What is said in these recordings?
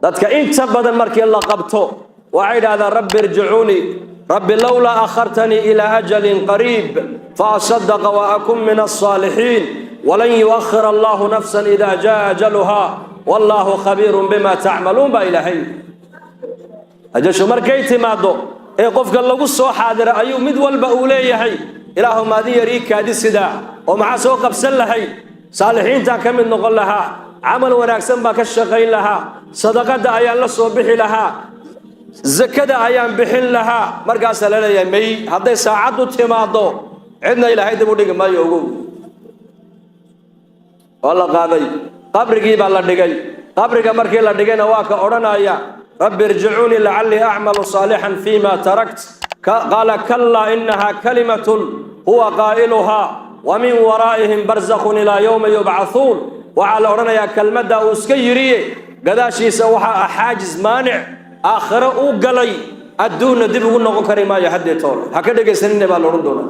Dadka inta badan markii la qabto waxay idhahdaan: "Rabbi irjicuunii, rabbi lowlaa akhartanii ilaa ajalin qariib fa asadaqa wa akun min alsaalixiin." Walan yuakhir Allahu nafsan idaa jaa ajaluhaa, wallaahu khabiirun bima tacmaluun baa Ilaahay. Ajashu markay timaaddo ee qofka lagu soo xaadira ayuu mid walba uu leeyahay: "Ilaahu, maadin yar ii kaadi sidaa oo maxaa soo qabsan lahayd? Saalixiintaan ka mid noqon lahaa, camal wanaagsan baan ka shaqayn lahaa, sadaqadda ayaan la soo bixi lahaa, zakada ayaan bixin lahaa." Markaasaa la leeyahay: "May." Hadday saacaddu timaaddo, cidna Ilaahay dib u dhigi maayo. Ogow, waa la qaaday, qabrigii baa la dhigay. Qabriga markii la dhigayna waa ka odhanaya: "Rabbi irjicuunii lacallii acmalu saalixan fiima tarakt." Qaala: "Kallaa, inaha kalimatun huwa qaa'iluhaa wa min waraa'ihim barzakhun ilaa yowmi yubcathuun." Waxaa la odhanayaa kelmadda uu iska yidhiye, gadaashiisa waxaa ah xaajis maanic aakhiro uu galay, adduunna dib ugu noqon kari maayo haddee toole. Ha ka dhegaysanina baa la odhan doonaa.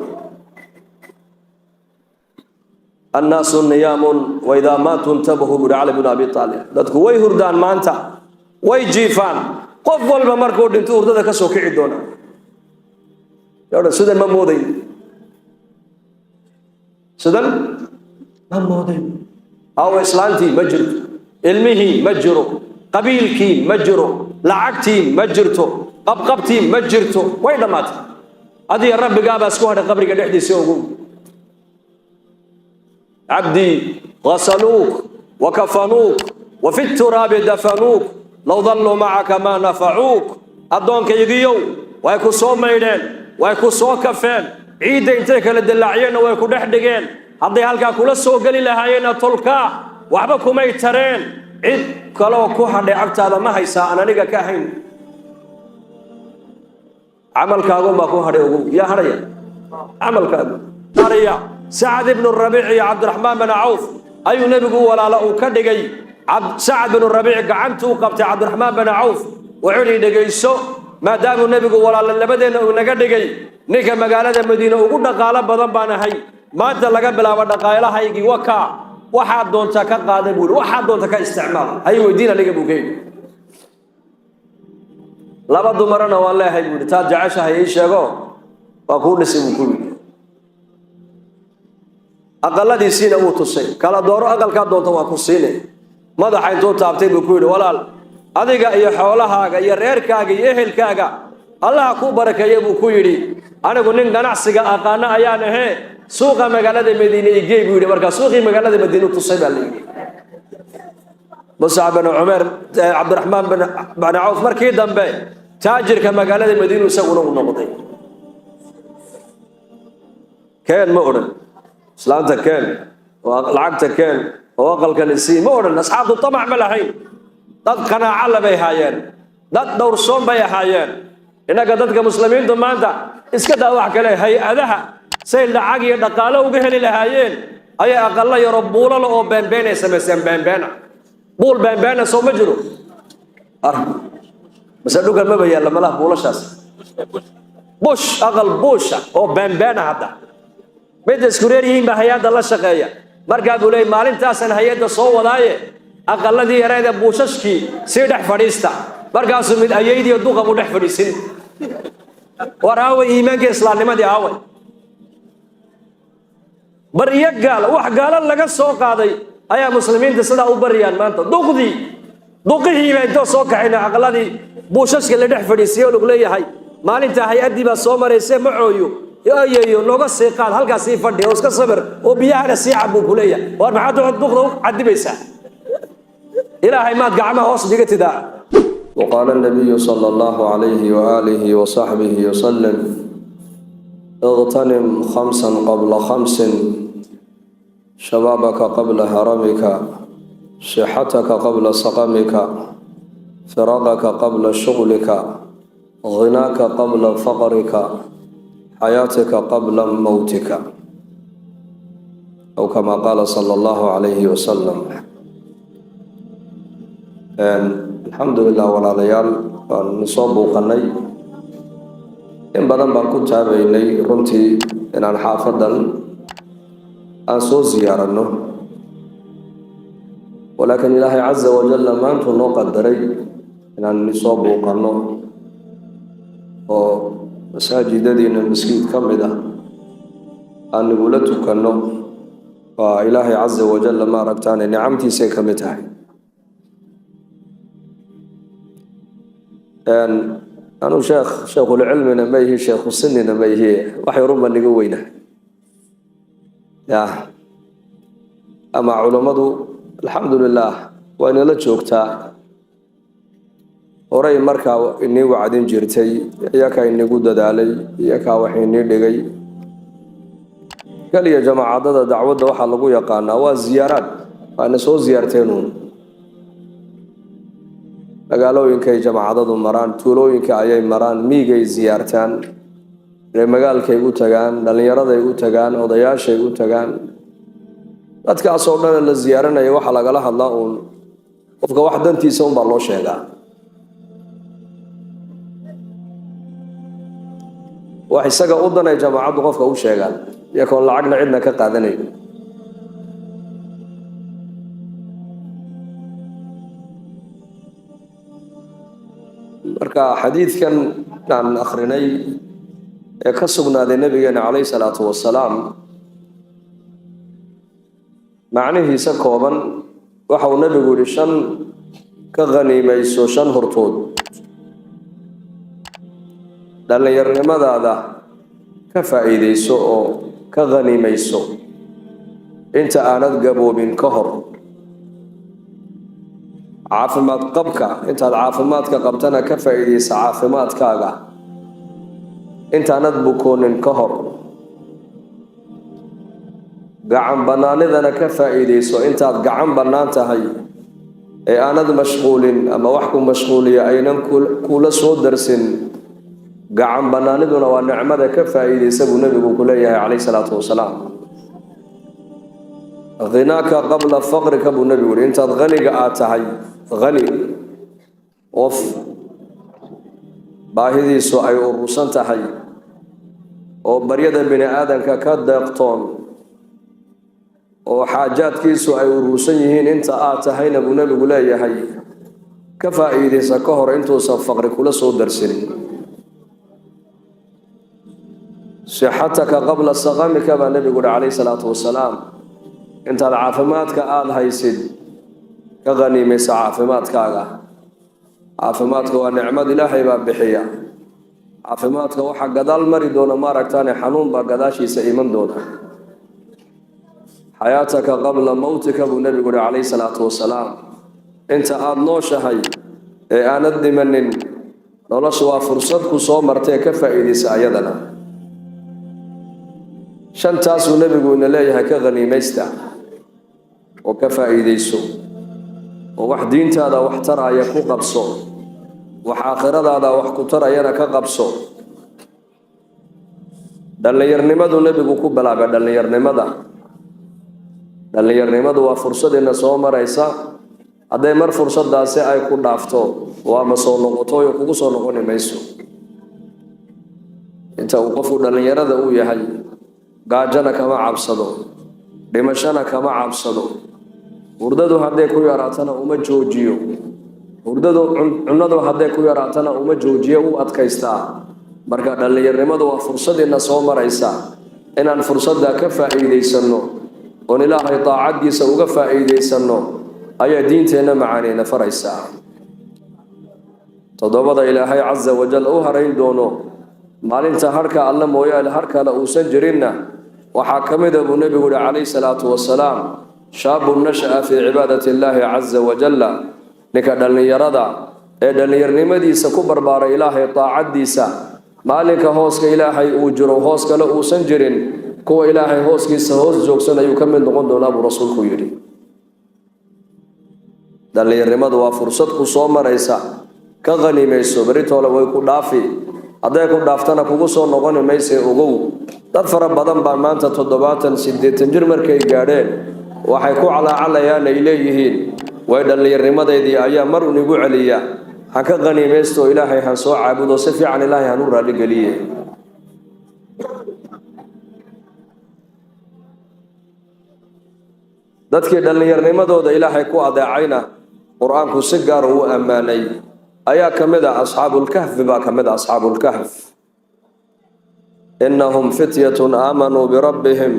"Annaasu niyaamun waidaa maatuu intabahu," buuri Cali bnu Abi Aalib. Dadku way hurdaan maanta, way jiifaan. Qof walba markuu dhinto hurdada ka soo kici doonaa. Sidan ma moodayn, sidan ma moodayn. Aw islaantii ma jirto, ilmihii ma jiro, qabiilkii ma jiro, lacagtii ma jirto, qabqabtii ma jirto, way dhammaatay. Adiga rabbigaabaa isku hadhay qabriga dhexdiisa. Ogow: "Cabdii, ghasaluuk wakafanuuk wa fi turaabi dafanuuk, low dalluu macaka maa nafacuuk." Addoonkaygiyow, way ku soo maydheen, way ku soo kafeen, ciidda intay kala dillaaciyeenna way ku dhex dhigeen. Hadday halkaa kula soo geli lahaayeenna, tolkaa waxba kumay tareen. Cid kaloo ku hadhay agtaada ma haysaa aan aniga ka ahayn? Camalkaagunbaa ku hadhay. Ogow, yaa hadhaya? Camalkaagu hadhaya. Sacad ibnu Rabiic iyo Cabdiraxmaan bin Cawf ayuu nebigu walaalo uu ka dhigay. Sacad binu Rabiic gacantuu qabtay Cabdiraxmaan bin Cawf. Wuxuu idhi: "Dhegayso, maadaamuu nebigu walaalo labadeenna uu naga dhigay, ninka magaalada Madiine ugu dhaqaalo badan baan ahay. Maanta laga bilaabo dhaqaalahaygii wakaa, waxaad doonta ka qaada," buu yidhi, "waxaad doonta ka isticmaal, hay weydiin aniga," buu ka yidhi. "Laba dumarana waan leehay," buu yidhi, "taad jeceshahay ii sheego, waa kuu dhisay," buu ku yidhi. Aqaladiisiina wuu tusay. "Kala dooro, aqalkaa doonta waa ku siine." Madaxa intuu taabtay buu ku yidhi: "Walaal, adiga iyo xoolahaaga iyo reerkaaga iyo ehelkaaga Allaha kuu barakeeye," buu ku yidhi. "Anigu nin ganacsiga aqaano ayaan ahee, suuqa magaalada Madiine igey," buu yidhi. Markaa suuqii magaalada Madiine u tusay baa la yidhi. Muscab bin Cumeer, Cabdiraxmaan bin Cawf, markii dambe taajirka magaalada Madiinu isaguna u noqday. Keen ma odhan, islaanta keen oo lacagta keen oo aqalkan isii ma odhan. Asxaabtu tamac ma lahayn, dad qanaaco la bay ahaayeen, dad dhowrsoon bay ahaayeen. Innaga dadka muslimiintu maanta iska daa wax kale, hay-adaha say lacag iyo dhaqaalo uga heli lahaayeen ayay aqallo yaro buulala oo beenbeenay samaysteen. Beenbeena, buul beenbeena soo ma jiro? Mase dhulkan maba yaalla malaha buulashaas. Bush, aqal buusha oo beenbeena. Hadda midda isku reer yihiin baa hay-adda la shaqeeya. Markaa buu leeyay: "Maalintaasaan hay-adda soo wadaaye, aqaladii yareed ee buushashkii sii dhex fadhiista." Markaasuu mid ayaydiiyo duqa buu dhex fadhiisin. War aaway iimaankii, islaamnimadii aaway? Baryo gaala, wax gaalo laga soo qaaday ayaa muslimiinta sidaa u baryaan maanta. Duqdii, duqihiiba intoo soo kaxayna aqaladii buushaska la dhex fadhiisiye oo lagu leeyahay: "Maalintaa hay-addii baa soo marayse, macooyo, ayeeyo, nooga sii qaad, halkaas sii fadhi oo iska sabir oo biyahana sii cab," buu ku leeyahay. War maxaad duqda u cadibaysaa? Ilaahay maad gacmaha hoos dhigatidaa. وقال النبي صلى الله عليه وآله وصحبه وسلم: اغتنم خمسا قبل خمس، شبابك قبل هرمك، صحتك قبل سقمك، فراغك قبل شغلك، غناك قبل فقرك، حياتك قبل موتك، أو كما قال صلى الله عليه وسلم. Alxamdulilah, walaalayaal, waan soo buuqanay. In badan baan ku taabaynay runtii inaan xaafadan aan soo ziyaaranno, walaakin Ilaahay caza wajalla maantuu noo qadaray. Inaan soo buuqanno oo masaajidadiina maskiid ka mid ah aan nagula tukanno waa Ilaahay caza wajalla ma aragtaane nicamtiisay ka mid tahay. Anuu sheekh sheekhulcilmina ma ihi, sheekhu sinina ma ihi, wax yarun baa niga weyna ya. Ama culammadu, alxamdu lilah, waa inala joogtaa. Horey markaa inii wacdin jirtay, iyakaa inigu dadaalay, iyakaa wax inii dhigay. Keliya jamaacadada dacwadda waxaa lagu yaqaanaa waa ziyaaraad, waana soo ziyaarteenuun. Magaalooyinkay jamaacadadu maraan, tuulooyinka ayay maraan, miigay ziyaartaan, ree magaalkay u tagaan, dhallinyaraday u tagaan, odayaashay u tagaan. Dadkaasoo dhan la ziyaaranaya waxaa lagala hadlaa uun qofka wax dantiisa unbaa loo sheegaa. Wax isaga u danay jamaacaddu qofka u sheegaan, iyakoon lacagna cidna ka qaadanayn. Marka xadiidkan aan akhrinay ee ka sugnaaday nabigeena calayhi salaatu wasalaam, macnihiisa kooban waxa uu nabigu yihi: shan ka khaniimayso, shan hortood dhallinyarnimadaada ka faa'iidayso oo ka khaniimayso inta aanad gaboobin ka hor, caafimaad qabka intaad caafimaadka qabtana ka faa'iidaysa caafimaadkaaga intaanad bukoonin ka hor, gacan bannaanidana ka faa'iidayso intaad gacan bannaan tahay ee aanad mashquulin ama wax ku mashquuliya aynan kula soo darsin. Gacan bannaaniduna waa nicmada, ka faa'iidaysa buu nebigu ku leeyahay calayhi salaatu wasalaam. Khinaaka qabla faqrika, buu nebigu yihi, intaad haniga aad tahay, hani qof baahidiisu ay urursan tahay oo baryada bini aadanka ka deeqtoon oo xaajaadkiisu ay urursan yihiin inta aad tahayna, buu nebigu leeyahay, ka faa'iidaysa ka hor intuusan faqri kula soo darsin. Sixataka qabla saqamika, baa nebigu uhi calayhi salaatu wasalaam, intaad caafimaadka aada haysid ka khaniimaysa caafimaadkaaga. Caafimaadka waa nicmad Ilaahay baa bixiya. Caafimaadka waxaa gadaal mari doona, maaragtaane, xanuun baa gadaashiisa iman doona. Xayaataka qabla mowtika, buu nebigu uhi calayhi salaatu wasalaam, inta aada nooshahay ee aanad dhimanin, noloshu waa fursad ku soo martee ka faa'iidaysa ayadana. Shantaasuu nebigu ina leeyahay ka khaniimaysta oo ka faa'iidayso, oo wax diintaada wax taraya ku qabso, wax aakhiradaada wax ku tarayana ka qabso. Dhallinyarnimadu nebigu ku bilaabay. Dhallinyarnimadu waa fursadina soo maraysa. Hadday mar fursadaasi ay ku dhaafto, waa ma soo noqotoyo, kugu soo noqoni mayso. Inta uu qofku dhallinyarada uu yahay, gaajana kama cabsado, dhimashana kama cabsado, hurdadu hadday ku yaraatana uma joojiyo, hurdadu cunadu hadday ku yaraatana uma joojiyo, u adkaystaa. Marka dhallinyarnimadu waa fursadina soo maraysa. Inaan fursadda ka faa'iidaysanno oon Ilaahay daacaddiisa uga faa'iidaysanno ayaa diinteenna macaaneyna faraysaa. Toddobada Ilaahay casa wajal u harayn doono maalinta harka alle mooyaane har kale uusan jirinna waxaa ka mida, buu nebigu yihi calayhi salaatu wasalaam, shaabun nasha'a fii cibaadati illaahi casa wajalla, ninka dhallinyarada ee dhallinyarnimadiisa ku barbaaray Ilaahay daacaddiisa. Maalinka hooska Ilaahay uu jiro, hoos kale uusan jirin, kuwa Ilaahay hooskiisa hoos joogsan ayuu ka mid noqon doonaa, buu rasuulku yidhi. Dhallinyarnimadu waa fursad ku soo maraysa, ka qaniimayso. Beritoole way ku dhaafi, hadday ku dhaaftana kugu soo noqoni mayse. Ogow, dad fara badan baa maanta 70, 80 jir markay gaadheen waxay ku calaacalayaan ay leeyihiin: way dhallinyarnimadeydii ayaa mar un igu celiya, han ka qaniimaysto, Ilaahay han soo caabudo, si fiican Ilaahay han u raalligeliye. Dadkii dhallinyarnimadooda Ilaahay ku adeecayna Qur-aanku si gaar uu ammaanay. Ayaa ka mid ah Asxaabulkahfi baa ka mid ah. Asxaabulkahf, "Innahum fityatun aamanuu birabbihim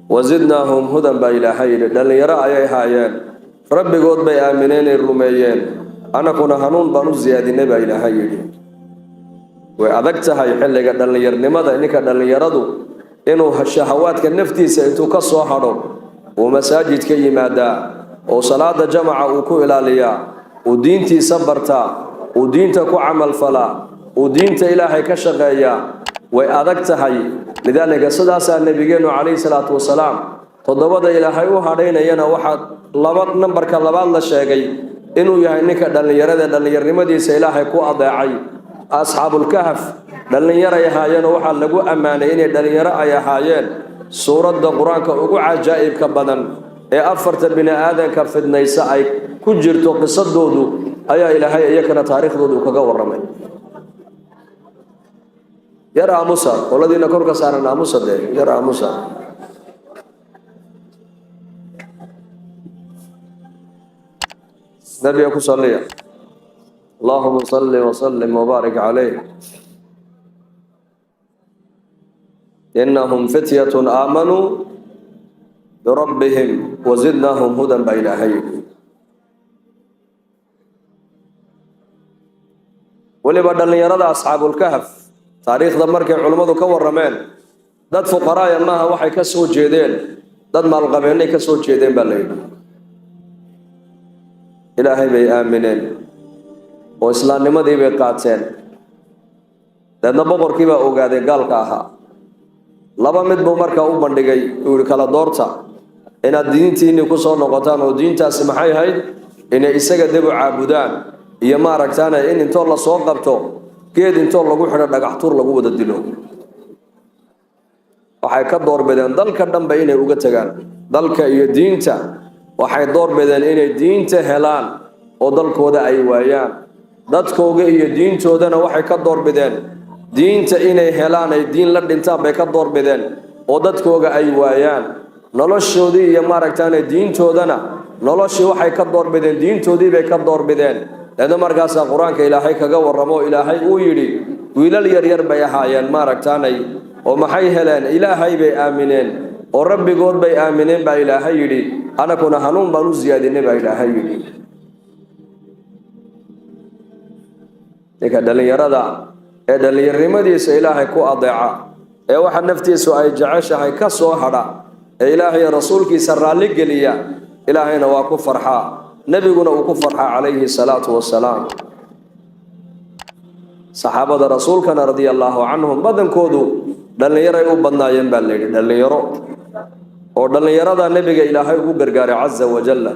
wazidnaahum hudan," baa Ilaahay yidhi. Dhallinyaro ayay haayeen, rabbigood bay aamineenay, rumeeyeen, annakuna hanuun baan u siyaadinay, baa Ilaahay yidhi. Way adag tahay xilliga dhallinyarnimada ninka dhallinyaradu inuu shahawaadka naftiisa intuu ka soo hadho uu masaajidka yimaadaa oo salaada jamaca uu ku ilaaliyaa, uu diintiisa bartaa, uu diinta ku camalfalaa, uu diinta Ilaahay ka shaqeeyaa. Way adag tahay. Lidaalika, sidaasaa Nebigeennu calayhi salaatu wasalaam toddobada Ilaahay u hadhaynayana waxaa laba nambarka labaad la sheegay inuu yahay ninka dhallinyarada dhallinyarnimadiisa Ilaahay ku adeecay. Asxaabulkahf dhallinyaray ahaayeenoo waxaa lagu ammaanay inay dhallinyaro ay ahaayeen. Suuradda Qur-aanka ugu cajaa'ibka badan ee afarta bini aadanka fidnaysa ay ku jirto qisadoodu ayaa Ilaahay iyakana taariikhdoodu kaga warramay. Yar aamusa, qoladiina korka saaran, aamusa dee, yar aamusa. Nabiga ku salliya. Allahuma salli wasallim wbaarik calayh. "Inahum fityatun aamanuu birabbihim wazidnaahum hudan," baa Ilaahay yidhi. Weliba dhallinyarada Asxaabulkahf taariikhda markay culimmadu ka warrameen, dad fuqaraaya maaha. Waxay ka soo jeedeen dad maalqabeennay ka soo jeedeen, baa la yidhi. Ilaahay bay aamineen oo islaamnimadii bay qaateen. Deedna boqorkii baa ogaaday gaalka ahaa. Laba mid buu markaa u bandhigay. Uu yihi: "Kala doorta inaad diintiinii ku soo noqotaan." Oo diintaasi maxay ahayd? Inay isaga dib u caabudaan iyo maaragtaane in intoo lasoo qabto geed intoo lagu xidho dhagax tuur lagu wada dilo. Waxay ka doorbideen dalka dhanba inay uga tegaan, dalka iyo diinta. Waxay doorbideen inay diinta helaan oo dalkooda ay waayaan. Dadkooga iyo diintoodana waxay ka doorbideen diinta inay helaan, ay diin la dhintaan bay ka doorbideen oo dadkooga ay waayaan. Noloshoodii iyo maaragtaane diintoodana, noloshii waxay ka doorbideen, diintoodii bay ka doorbideen. Leedna markaasaa Qur-aanka Ilaahay kaga warramo. Ilaahay uu yidhi: wiilal yaryar bay ahaayeen maaragtaanay oo maxay heleen? Ilaahay bay aamineen oo rabbigood bay aamineen, baa Ilaahay yidhi. Anakuna hanuun baan u siyaadinay, baa Ilaahay yidhi. Ninka dhallinyarada ee dhallinyarnimadiisa Ilaahay ku adeeca, ee waxa naftiisu ay jeceshahay ka soo hadha, ee Ilaahay rasuulkiisa raalli geliya, Ilaahayna waa ku farxaa, nebiguna uu ku farxaa calayhi salaatu wasalaam. Saxaabada rasuulkana radia allaahu canhum badankoodu dhallinyaray u badnaayeen, baa layidhi. Dhallinyaro oo dhallinyarada nebiga Ilaahay ugu gargaaray caza wajalla.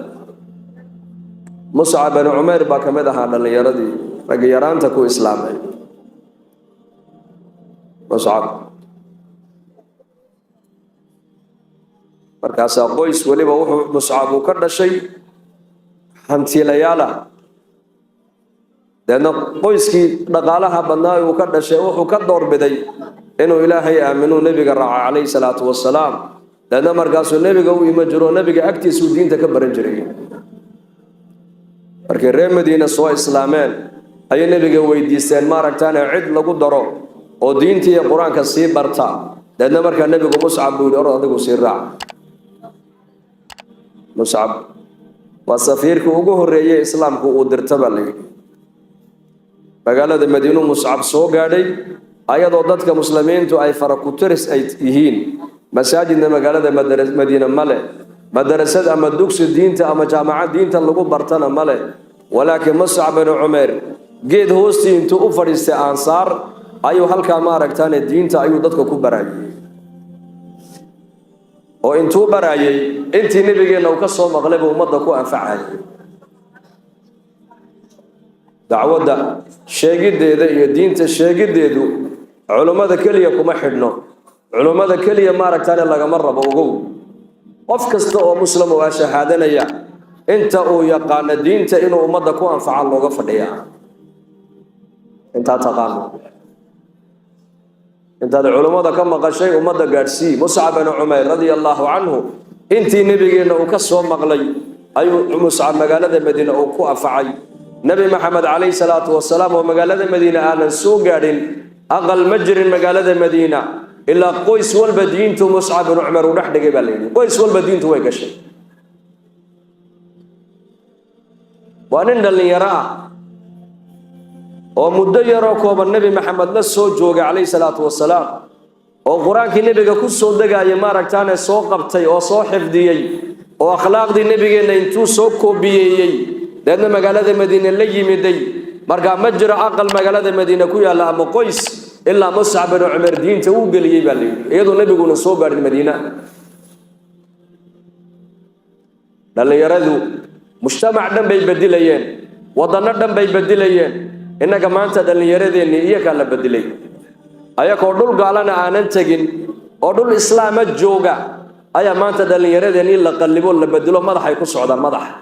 Muscab bani Cumayr baa ka mid ahaa dhallinyaradii ragga yaraanta ku islaamay. Muscab markaasaa qoys weliba wuxuu Muscab uu ka dhashay hantiilayaal ah. Deedna qoyskii dhaqaalaha badnaa uu ka dhashay wuxuu ka doorbiday inuu Ilaahay aaminuu, nebiga raaca calayhi salaatu wasalaam. Deedna markaasuu nebiga u iman jiro, nebiga agtiisuu diinta ka baran jiray. Markay reer Madiine soo islaameen ayay nebiga weydiisteen maaragtaane cid lagu daro oo diinta iyo Qur-aanka sii barta. Deedna markaa nebigu Muscab buu yidhi: "Orod, adigu sii raac." Muscab waa safiirkii ugu horreeyey islaamku uu dirta, baa la yidhi. Magaalada Madiinuu Muscab soo gaadhay ayadoo dadka muslimiintu ay faraku-tiris ay yihiin. Masaajidna magaalada Madiine ma leh, madarasad ama dugsi diinta ama jaamacad diinta lagu bartana ma leh. Walaakiin Muscab binu Cumeer geed hoostii intuu u fadhiistay Ansaar ayuu halkaa maaragtaane diinta ayuu dadka ku barayay, oo intuu barayay intii nebigeenna uu ka soo maqlay buu ummadda ku anfacayay. Dacwadda sheegiddeeda iyo diinta sheegiddeedu culummada keliya kuma xidhno, culummada keliya maaragtaane lagama rabo. Ogow, qof kasta oo muslim waa shahaadanaya inta uu yaqaano diinta inuu ummadda ku anfaca looga fadhiyaa. Intaa taqaano, intaad culummada ka maqashay, ummadda gaadhsii. Muscab binu Cumayr radia allaahu canhu intii nebigeenna uu ka soo maqlay ayuu Muscab magaalada Madiine uu ku anfacay. Nebi Maxamed calayhi salaatu wasalaam oo magaalada Madiina aanan soo gaadhin, aqal ma jirin magaalada Madiina ilaa qoys walba diintu Muscab binu Cumar uu dhex dhigay baa la yidhi. Qoys walba diintu way gashay. Waa nin dhallinyaro ah oo muddo yaroo kooban Nebi Maxamed la soo joogay calayhi salaatu wasalaam, oo qur-aankii nebiga ku soo degaaya maaragtaane soo qabtay oo soo xifdiyey, oo akhlaaqdii nebigeenna intuu soo koobiyeeyey deedna magaalada Madiine la yimiday. Markaa ma jiro aqal magaalada Madiine ku yaalla ama qoys ilaa Muscab binu Cumar diinta uu geliyey baa la yidhi, iyadoo nebiguna soo gaadhin Madiina. Dhallinyaradu mujtamac dhan bay bedilayeen, waddanno dhan bay bedilayeen. Innaga maanta dhallinyaradeenni iyakaa la bedilay, ayakoo dhul gaalana aanan tegin oo dhul islaama jooga ayaa maanta dhallinyaradeenni la qallibo, la bedelo, madaxay ku socdaan madaxa.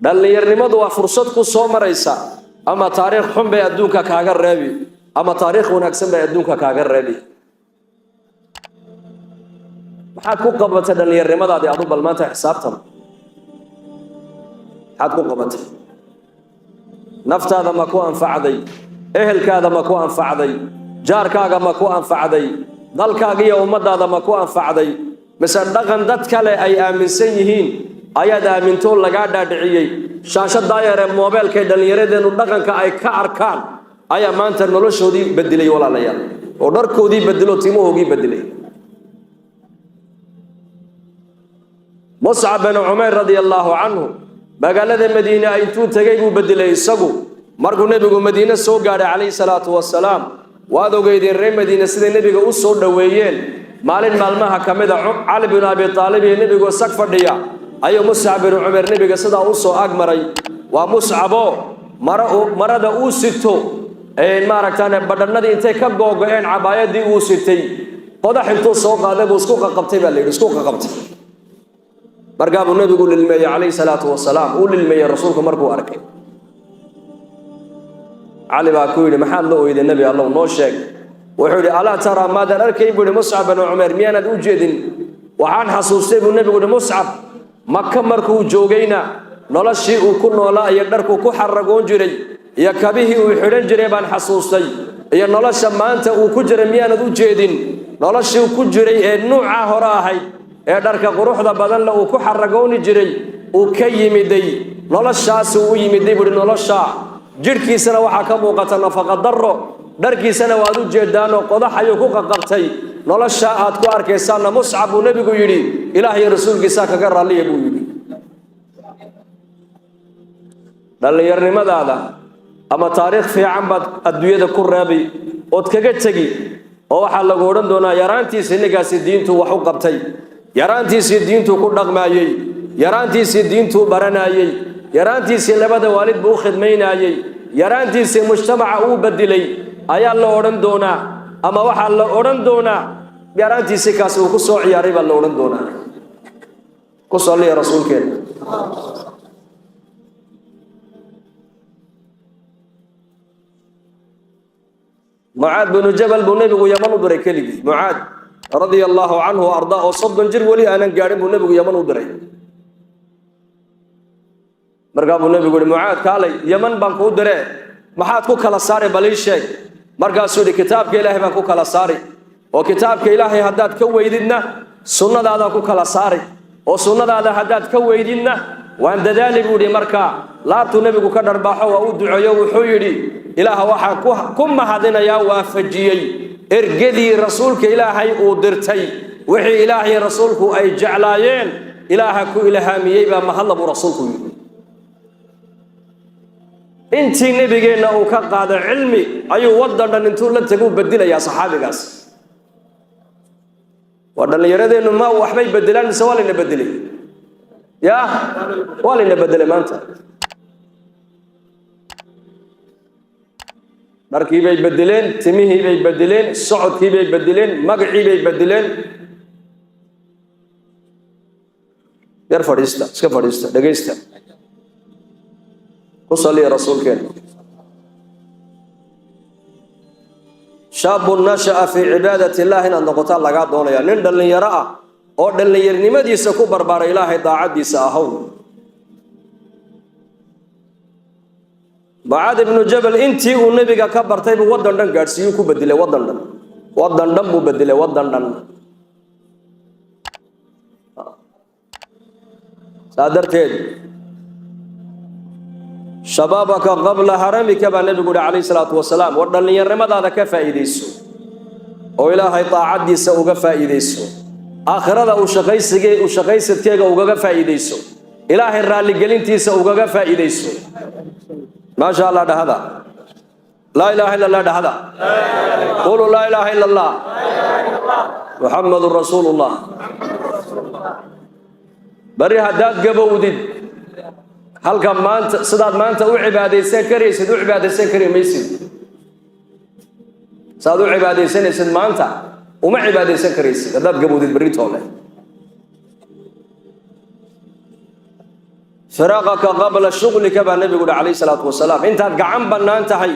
Dhallinyarnimadu waa fursad ku soo maraysa, ama taariikh xun bay adduunka kaaga reebi ama taariikh wanaagsan bay adduunka kaaga reebi. Maxaad ku qabatay dhallinyarnimadaadii adu? Bal maanta xisaabtan, maxaad ku qabatay? Naftaada ma ku anfacday? Ehelkaada ma ku anfacday? Jaarkaaga ma ku anfacday? Dalkaaga iyo ummaddaada ma ku anfacday? Mise dhaqan dad kale ay aaminsan yihiin ayaad aamintoo lagaa dhaadhiciyey? Shaasha daayaree moobeelkay dhallinyaradeennu dhaqanka ay ka arkaan ayaa maanta noloshoodii bedelay, walaalayaal, oo dharkoodii bedelo, timahoogii bedelay. Muscab bin Cumayr radia allaahu canhu magaalada Madiine intuu tegey buu bedelay isagu. Markuu nebigu Madiine soo gaadhay calayhi salaatu wasalaam, waad ogeydeen reer Madiine siday nebiga u soo dhoweeyeen. Maalin maalmaha ka mid a, Cali binu Abi Aalib iyo nebigoo sag fadhiya ayuu Muscab binu Cumayr nebiga sidaa u soo agmaray. Waa Muscabo marada uu sito maaragtaan badhannadii intay ka googo-een cabaayadii uu sitay, qodax intuu soo qaaday buu isku qaqabtay baa la yidhi, isku qaqabtay. Markaa buu nebigu lilmeeyey calayhi salaatu wasalaam, uu lilmeeyey rasuulku markuu arkay. Cali baa ku yidhi, maxaad la oyday nebi Allow, noo sheeg. Wuxuu yidhi, alaa taraa, maadaan arkayn buu yidhi Muscab binu Cumeer, miyaanaad u jeedin? Waxaan xasuustay buu nebigu yidhi Muscab Maka markuu joogayna noloshii uu ku noolaa iyo dharkuu ku xaragoon jiray iyo kabihii uu xidhan jiray baan xasuustay, iyo nolosha maanta uu ku jiray miyaanad u jeedin? Noloshii ku jiray ee nuucaa hore ahayd ee dharka quruxda badanle uu ku xaragooni jiray uu ka yimiday, noloshaasuu u yimiday buuhi. Noloshaa jidhkiisana waxaa ka muuqata nafaqa darro, dharkiisana waad u jeedaanoo qodax ayuu ku qaqabtay. Noloshaa aad ku arkaysaanna Muscab buu nebigu yidhi Ilaah iyo rasuulkiisaa kaga raalliya buu yidhi. Dhallinyarnimadaada ama taariikh fiican baad adduunyada ku reebi ood kaga tegi, oo waxaa lagu odhan doonaa yaraantiisii ninkaasi diintuu wax u qabtay, yaraantiisii diintuu ku dhaqmaayey, yaraantiisii diintuu baranaayey, yaraantiisii labada waalid buu u khidmaynaayey, yaraantiisii mujtamaca uu bedilay ayaa la odhan doonaa. Ama waxaa la odhan doonaa yaraantiisii kaasi uu ku soo ciyaaray baa la odhan doonaa. Ku salliya rasuulkeena. Mucaad binu Jabal buu nebigu Yaman u diray keligii. Mucaad radia allaahu canhu ardaa oo 30 jir weli aanan gaadhin buu nebigu Yaman u diray. Markaa buu nebigu yihi, Mucaad kaalay, Yaman baan kuu diree, maxaad ku kala saari bal ii sheeg. Markaasuu yidhi, kitaabka Ilaahay baan ku kala saari, oo kitaabka Ilaahay haddaad ka weydidna sunnadaadaan ku kala saari, oo sunnadaada haddaad ka weydidna waan dadaali buu yidhi. Markaa laabtuu nebigu ka dharbaaxo, waa u duceeyo, wuxuu yidhi, Ilaah waxaan ku mahadinayaa waafajiyey ergadii rasuulka Ilaahay uu dirtay, wixii Ilaahay rasuulku ay jeclaayeen Ilaaha ku ilhaamiyey baa mahadla buu rasuulku yidhi. Intii nebigeenna uu ka qaaday cilmi ayuu waddan dhan intuu la teguu bedilayaa saxaabigaas. Waa dhallinyaradeennu ma waxbay bedelaan mise waa layna bedelay? Yaa waa layna bedelay maanta. Dharkii bay bedeleen, timihii bay bedeleen, socodkii bay bedeleen, magacii bay bedeleen. Yar fadhiista, iska fadhiista, dhegaysta, ku saliya rasuulkeena. Shaabun nasha'a fii cibaadati illah inaad noqotaan lagaa doonaya, nin dhallinyaro ah Oo dhallinyarnimadiisa ku barbaaray Ilaahay daacaddiisa ahow. Mucaad ibnu Jabal intii uu Nebiga ka bartay buu waddan dhan gaadhsiiyuu, ku bedelay waddan dhan. Waddan dhan buu bedelay, waddan dhan. Saa darteed, "شبابك قبل هرمك" baa Nebigu uhi calayhi salaatu wasalaam. War dhallinyarnimadaada ka faa'iidayso oo Ilaahay daacaddiisa uga faa'iidayso, aakhirada uu shaqaysigee u shaqaysadkeega ugaga faa'iidayso, Ilaahay raalligelintiisa ugaga faa'iidayso. Maasha Allah dhahada. لا إله إلا الله dhahada. قولوا لا إله إلا الله محمد رسول الله. Bari haddaad gabowdid, halka maanta sidaad maanta u cibaadaysan karaysid u cibaadaysan kari maysid. Saad u cibaadaysanaysid maanta uma cibaadaysan karaysid haddaad gabowdid berritoole. "فراغك قبل شغلك" baa Nebigu uhi calayhi salaatu wasalaam. Intaad gacan bannaan tahay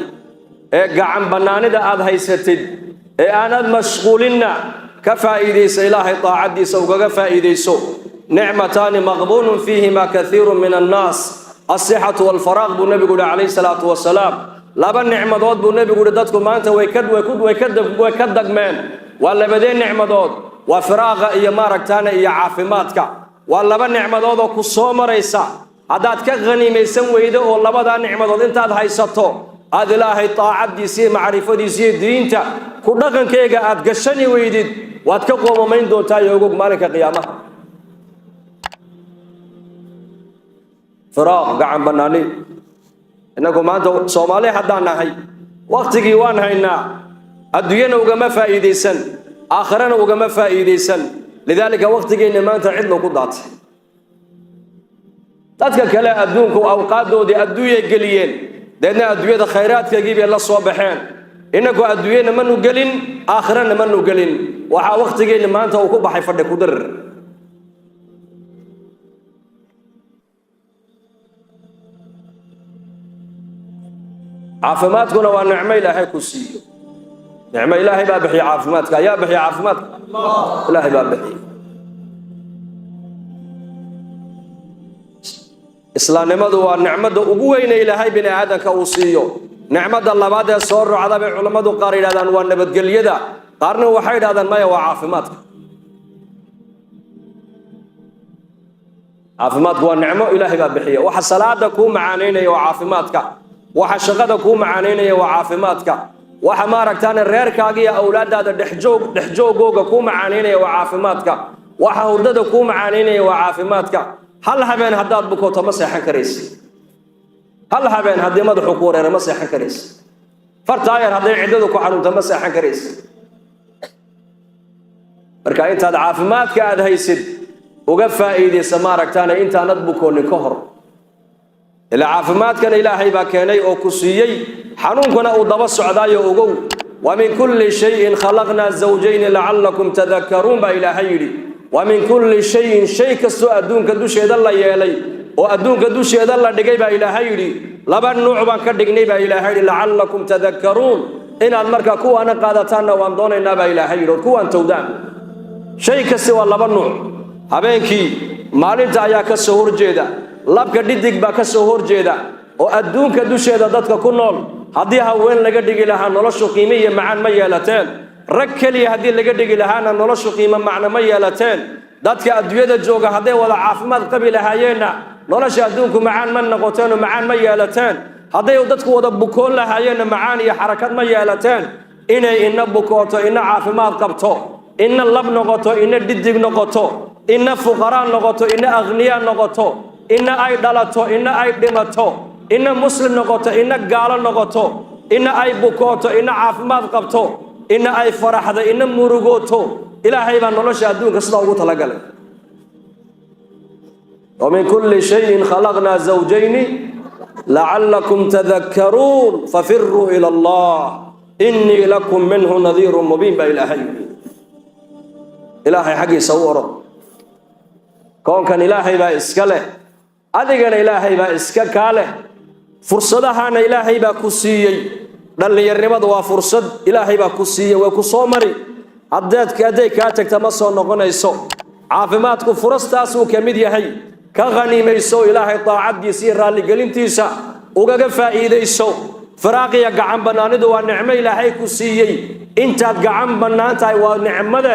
ee gacan bannaanida aada haysatid ee aanad mashquulinna, ka faa'iidaysa, Ilaahay daacaddiisa ugaga faa'iidayso. "نعمتان مغبون فيهما كثير من الناس، الصحة والفراغ" buu Nebigu uhi calayhi salaatu wasalaam. Laba nicmadood buu Nebigu uhi dadku maanta way ka dagmeen. Waa labadee nicmadood? Waa firaaqa iyo maaragtaana iyo caafimaadka. Waa laba nicmadood oo ku soo maraysa. Haddaad ka khaniimaysan weydo oo labadaa nicmadood intaad haysato aad Ilaahay daacaddiisa iyo macrifadiisa iyo diinta ku dhaqankeega aad gashani weydid, waad ka qoomamayn doontaa iyo ogog maalinka qiyaamaha. Firaaq, gacan bannaani. Innagu maanta Soomaali haddaan nahay, wakhtigii waan haynaa, adduunyana ugama faa'iidaysan, aakhirana ugama faa'iidaysan. لذلك wakhtigeenna maanta cidlo ku daatay. Dadka kale adduunku awqaadoodii adduunyay geliyeen, deedna adduunyada khayraadkeegii bay la soo baxeen. Innagu adduunyana manu gelin, aakhirana manu gelin. Waxaa wakhtigeenna maanta uu ku baxay fadhi ku dirir. Caafimaadkuna waa nicmo Ilaahay ku siiyo. Nicmo Ilaahay baa bixiya. Caafimaadka ayaa bixiya. Caafimaadka Ilaahay baa bixiya. Islaamnimadu waa nicmada ugu weyne Ilaahay bini aadamka uu siiyo. Nicmada labaad ee soo rocda bay culammadu qaar yidhahdaan waa nabadgelyada, qaarna waxay yidhahdaan maya, waa caafimaadka. Caafimaadku waa nicmo Ilaahay baa bixiya. Waxa salaada kuu macaanaynaya waa caafimaadka. Waxa shaqada kuu macaanaynaya waa caafimaadka. Waxa maaragtaane reerkaaga iyo awlaadaada dhexjoog dhexjoogooga kuu macaanaynaya waa caafimaadka. Waxa hurdada kuu macaanaynaya waa caafimaadka. Hal habeen haddaad bukooto, ma seexan karaysi. Hal habeen haddii madaxu ku wareero, ma seexan karaysi. Fartaa yar hadday ciddadu ku xanuunto, ma seexan karaysi. Marka intaad caafimaadka aada haysid uga faa'iidaysa maaragtaane intaanad bukoonin ka hor. Ilaa caafimaadkana Ilaahay baa keenay oo ku siiyey, xanuunkuna uu daba socdaayo ogow. "ومن كل شيء خلقنا زوجين لعلكم تذكرون" baa Ilaahay yidhi. ومن كل شيء, shay kastoo adduunka dusheeda la yeelay oo adduunka dusheeda la dhigay baa Ilaahay yidhi, laba nuuc baan ka dhignay baa Ilaahay yidhi, "لعلكم تذكرون", inaad marka kuwaana qaadataanna waan doonaynaa baa Ilaahay yidhi, ood kuwaan towdaan. Shay kasti waa laba nuuc. Habeenkii maalinta ayaa ka soo horjeeda, labka dhidig baa ka soo horjeeda. Oo adduunka dusheeda dadka ku nool haddii haween laga dhigi lahaa, noloshu qiime iyo macaan ma yeelateen. Rag keliya haddii laga dhigi lahaana, noloshu qiimo macno ma yeelateen. Dadka adduunyada jooga hadday wada caafimaad qabi lahaayeenna, nolosha adduunku macaan ma noqoteen oo macaan ma yeelateen. Hadday dadku wada bukoon lahaayeenna, macaan iyo xarakad ma yeelateen. Inay ina bukooto, ina caafimaad qabto, ina lab noqoto, ina dhidig noqoto, ina fuqaraa noqoto, ina akhniyaa noqoto, ina ay dhalato, ina ay dhimato, ina muslim noqoto, ina gaalo noqoto, ina ay bukooto, ina caafimaad qabto, ina ay faraxdo, ina murugooto, Ilaahay baa nolosha adduunka sidaa ugu talagalay. ومن كل شيء خلقنا زوجين لعلكم تذكرون ففروا إلى الله إني لكم منه نذير مبين" baa Ilaahay yidhi. Ilaahay xaggiisa u orod. Koonkan Ilaahay baa iska leh, adigana Ilaahay baa iska kaa leh, fursadahana Ilaahay baa ku siiyey. Dhallinyarnimada waa fursad Ilaahay baa ku siiyey. Way ku soo mari, hadday kaa tagta ma soo noqonayso. Caafimaadku furastaasuu ka mid yahay. Ka khaniimayso Ilaahay daacaddiisa iyo raalligelintiisa ugaga faa'iidayso. Firaaqiya gacan bannaanidu waa nicmo Ilaahay ku siiyey. Intaad gacan bannaan tahay waa nicmade,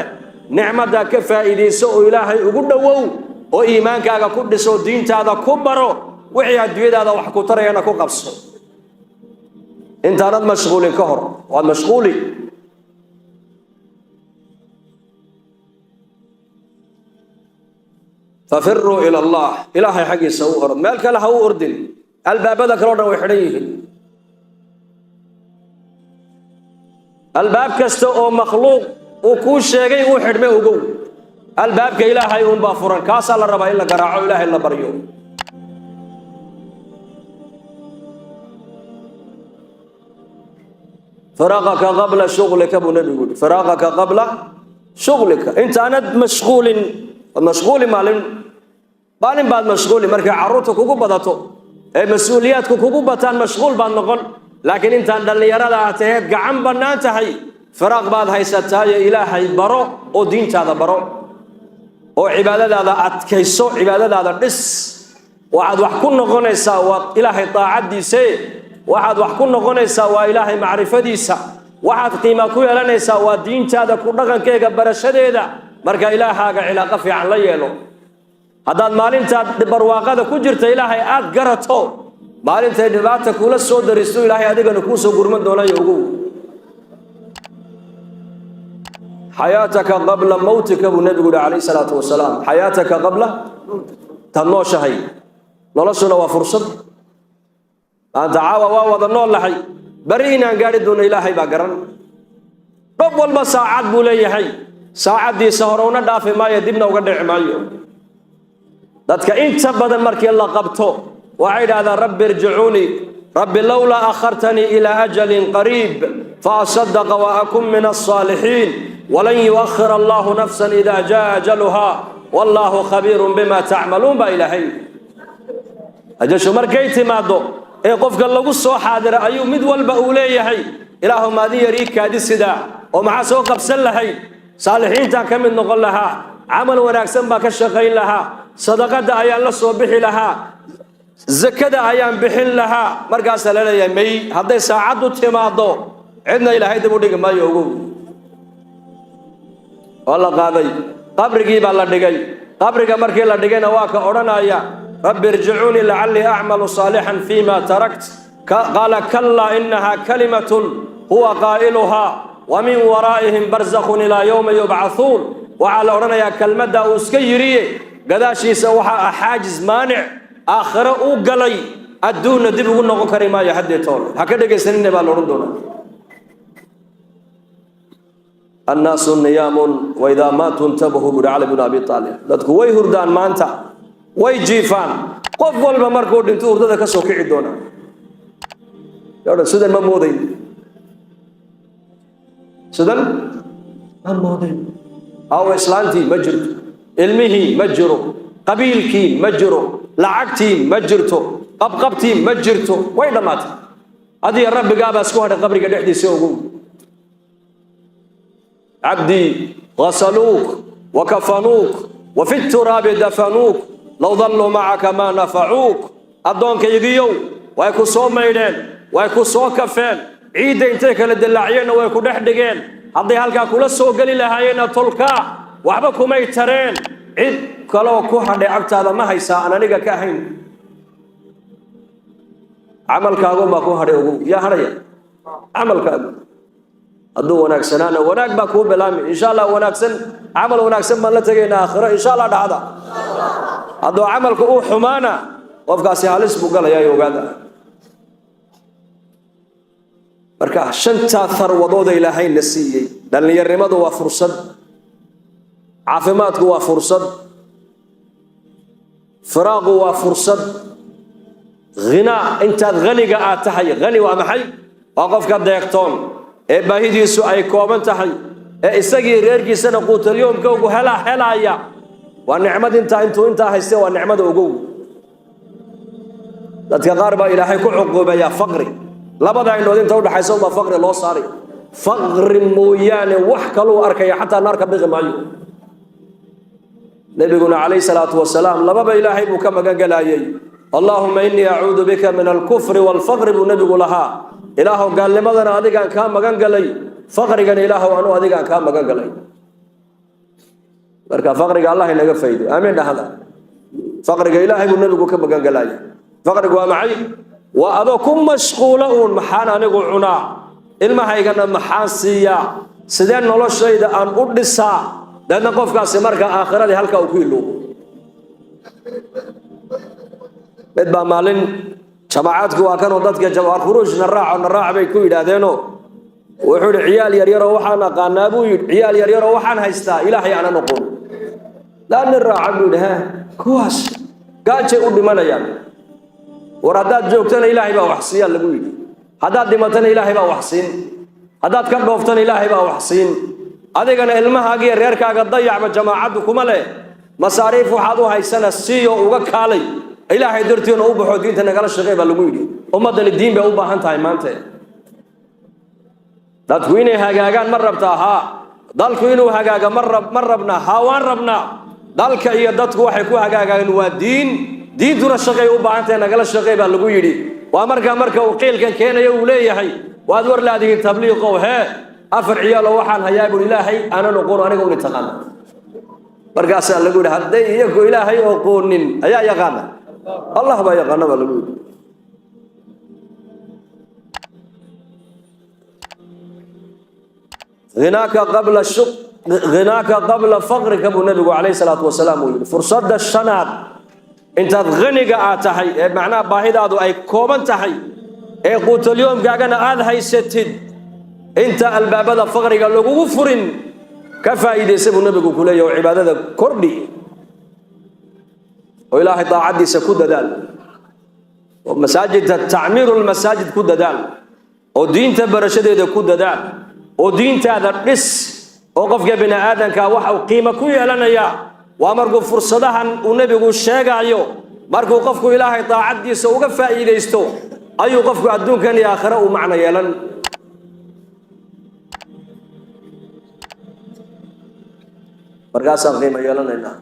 nicmaddaa ka faa'iidayso oo Ilaahay ugu dhowow, oo iimaankaaga ku dhiso, diintaada ku baro, wixii adduunyadaada wax ku tarayana ku qabso intaanad mashquulin ka hor. Waad mashquuli. Fafiruu ila Allah, Ilaahay xaggiisa u orod, meel kale ha u ordin. Albaabada kale o dhan way xidhan yihiin. Albaab kasta oo makhluuq uu kuu sheegay uu xidhmay, ogow, albaabka Ilaahay uunbaa furan. Kaasaa la rabaa in la garaaco, Ilaahay la baryo. Firaaqaka qabla shuglika buu Nebigu yihi, firaaqaka qabla shuglika, intaanad mashquulin. Waad mashquuli maalin, maalin baad mashquuli. Markay carruurta kugu badato ee mas-uuliyaadku kugu bataan, mashquul baad noqon. Laakiin intaan dhallinyarada ah taheed gacan bannaan tahay, firaaq baad haysataayo, Ilaahay baro oo diintaada baro oo cibaadadaada adkayso, cibaadadaada dhis. Waxaad wax ku noqonaysaa waa Ilaahay daacaddiise, waxaad wax ku noqonaysaa waa Ilaahay macrifadiisa, waxaad qiima ku yeelanaysaa waa diintaada ku dhaqankeega barashadeeda. Marka Ilaahaaga cilaaqo fiican la yeelo. Haddaad maalintaad barwaaqada ku jirta Ilaahay aad garato, maalintay dhibaata kula soo daristo Ilaahay adigana kuu soo gurman doonayo, ogow. Xayaataka qabla mawtika buu Nebigu yihi calayhi salaatu wasalaam. Xayaataka qabla taad nooshahay. Noloshuna waa fursad. Maanta caawa waa wada nool lahay, bari inaan gaadhi doono Ilaahay baa garan. Dhob walba saacad buu leeyahay, saacaddiisa hore una dhaafi maayo, dibna uga dhici maayo. Dadka inta badan markii la qabto waxay idhahdaan: rabbi irjicuunii, rabbi lowlaa akhartanii ilaa ajalin qariib faasadaqa wa akun min alsaalixiin, walan yuakhir allahu nafsan idaa jaa ajaluha, wallaahu khabiirun bima tacmaluun baa Ilaahay. Ajashu markay timaaddo ee qofka lagu soo xaadira ayuu mid walba uu leeyahay: Ilaahu, maadin yar ii kaadi sidaa oo maxaa soo qabsan lahayd? Saalixiintaan ka mid noqon lahaa, camal wanaagsan baan ka shaqayn lahaa, sadaqadda ayaan la soo bixi lahaa, zakada ayaan bixin lahaa. Markaasaa la leeyahay: may. Hadday saacaddu timaaddo cidna Ilaahay dib u dhigi maayo, ogow. Waa la qaaday, qabrigii baa la dhigay. Qabriga markii la dhigayna waa ka odhanaya: rabbi irjicuunii lacallii acmalu saalixan fiima tarakt. Qaala: kallaa, inahaa kalimatun huwa qaa'iluhaa wa min waraa'ihim barzakhun ilaa yowmi yubcathuun. Waxaa la odhanayaa kelmadda uu iska yidhiye, gadaashiisa waxaa ah xaajis maanic aakhiro uu galay, adduunna dib ugu noqon kari maayo haddee toole, ha ka dhegaysanina baa la odhan doonaa. Annaasu niyaamun waidaa maatuu intabahu, buhi Cali bnu Abi Aalib. Dadku way hurdaan maanta, way jiifaan. Qof walba markuu dhinto hurdada ka soo kici doonaa. Sidan ma moodayn, sidan ma moodayn. Aawo islaantii? Ma jirto. Ilmihii? Ma jiro. Qabiilkii? Ma jiro. Lacagtii? Ma jirto. Qabqabtii? Ma jirto. Way dhammaatay. Adiga rabbigaabaa isku hadhay qabriga dhexdiisa, ogow. Cabdii, ghasaluuk wakafanuuk wafi turaabi dafanuuk, low dalluu macaka maa nafacuuk. Addoonkaygiyow, way ku soo maydheen, way ku soo kafeen, ciidda intay kala dillaaciyeenna way ku dhex dhigeen. Hadday halkaa kula soo geli lahaayeenna tolkaa waxba kumay tareen. Cid kaloo ku hadhay agtaada ma haysaa aan aniga ka ahayn? Camalkaagunbaa ku hadhay, ogow. Yaa hadhaya? Camalkaagu hadduu wanaagsanaana wanaag baa kuu bilaami, insha Allah. Wanaagsan, camal wanaagsan baan la tegaynaa aakhiro, insha Allah. Dhacda hadduu camalka uu xumaana, qofkaasi halis buu galayaa, ogaada. Marka shantaa tharwadooda Ilaahayna siiyey: dhallinyarnimadu waa fursad, caafimaadku waa fursad, firaaqu waa fursad, ghinaa intaad haniga aad tahay. Hani waa maxay? Waa qofka deeqtoon ee baahidiisu ay kooban tahay, ee isagii reerkiisana quutalyoomkoogu helaaya. Waa nicmad. Intaa intuu intaa hayste waa nicmada, ogow. Dadka qaar baa Ilaahay ku cuquubeeyaa faqri. Labada indhood inta udhaxaysa unbaa faqri loo saaray. Faqri mooyaane wax kaluu arkaya, xataa naar ka biqi maayo. Nebiguna calayhi salaatu wasalaam lababa Ilaahay buu ka magan galayay. "Allaahuma innii acuudu bika min alkufri waalfaqri," buu nebigu lahaa. Ilaahow, gaalnimadana adigaan kaa magan galay, faqrigana Ilaahow anu adigaan kaa magan galay. Marka faqriga Allah inaga faydo, aamiin dhahda. Faqriga Ilaahay buu nebigu ka magan galaya. Faqrigu waa maxay? Waa adoo ku mashquula uun: maxaan anigu cunaa, ilmahaygana maxaan siiyaa, sidee noloshayda aan u dhisaa? Deedna qofkaasi marka aakhiradii halkaa uu ku iloobo. Mid baa maalin jamacaadku waa kanoo dadka khuruujna raaco, na raac bay ku yidhaahdeenoo, wuxuu yidhi: "Ciyaal yaryaroo waxaan aqaanaa," buu yidhi, "ciyaal yaryaroo waxaan haystaa Ilaahay aanan oqoon. Laa nin raaca," buu yidhi. "Ha, kuwaas gaajay u dhimanayaan. War haddaad joogtana Ilaahay baa wax siiyaa," lagu yidhi. "Haddaad dhimatana Ilaahay baa wax siin. Haddaad ka dhooftana Ilaahay baa wax siin. Adigana ilmahaaga iyo reerkaaga dayacba jamaacaddu kuma leh. Masaariif waxaad u haysana siiyo, uga kaalay, Ilaahay dartiina u baxo, diinta nagala shaqey," baa lagu yidhi. Ummaddani diin bay u baahan tahay maanta. Dadku inay hagaagaan ma rabtaa? Haa. Dalku inuu hagaaga ma rabnaa? Haa, waan rabnaa. Dalka iyo dadku waxay ku hagaagaan waa diin, diintuna shaqay u baahan tahay, nagala shaqey, baa lagu yidhi. Waa markaa marka uu qiilkan keenayo uu leeyahay: "Waad war laadihiin tabliiqow, hee, afar ciyaalo waxaan hayaa," buri, "Ilaahay aanan oqoon, aniga uni taqaana." Markaasaa lagu yidhi: "Hadday iyagu Ilaahay oqoonin, ayaa yaqaana? Allah baa yaqaana," baa lagu yidhi. Hinaaka qabla shuq, hinaaka qabla faqrika, buu nabigu calayhi salaatu wasalaam uu yidhi. Fursadda shanaad, intaad haniga aad tahay, ee macnaha baahidaadu ay kooban tahay, ee quutalyoomkaagana aada haysatid, inta albaabada faqriga lagugu furin, ka faa'iidaysa, buu nabigu ku leeyahy, oo cibaadada kordhi, oo Ilaahay daacaddiisa ku dadaal, oo masaajidka, tacmiiru lmasaajid ku dadaal, oo diinta barashadeeda ku dadaal, oo diintaada dhis. Oo qofka bini aadamka waxa uu qiimo ku yeelanayaa waa markuu fursadahan uu nebigu sheegaayo, markuu qofku Ilaahay daacaddiisa uga faa'iidaysto, ayuu qofku adduunkan iyo aakhire uu macno yeelan. Markaasaan qiimo yeelanaynaa.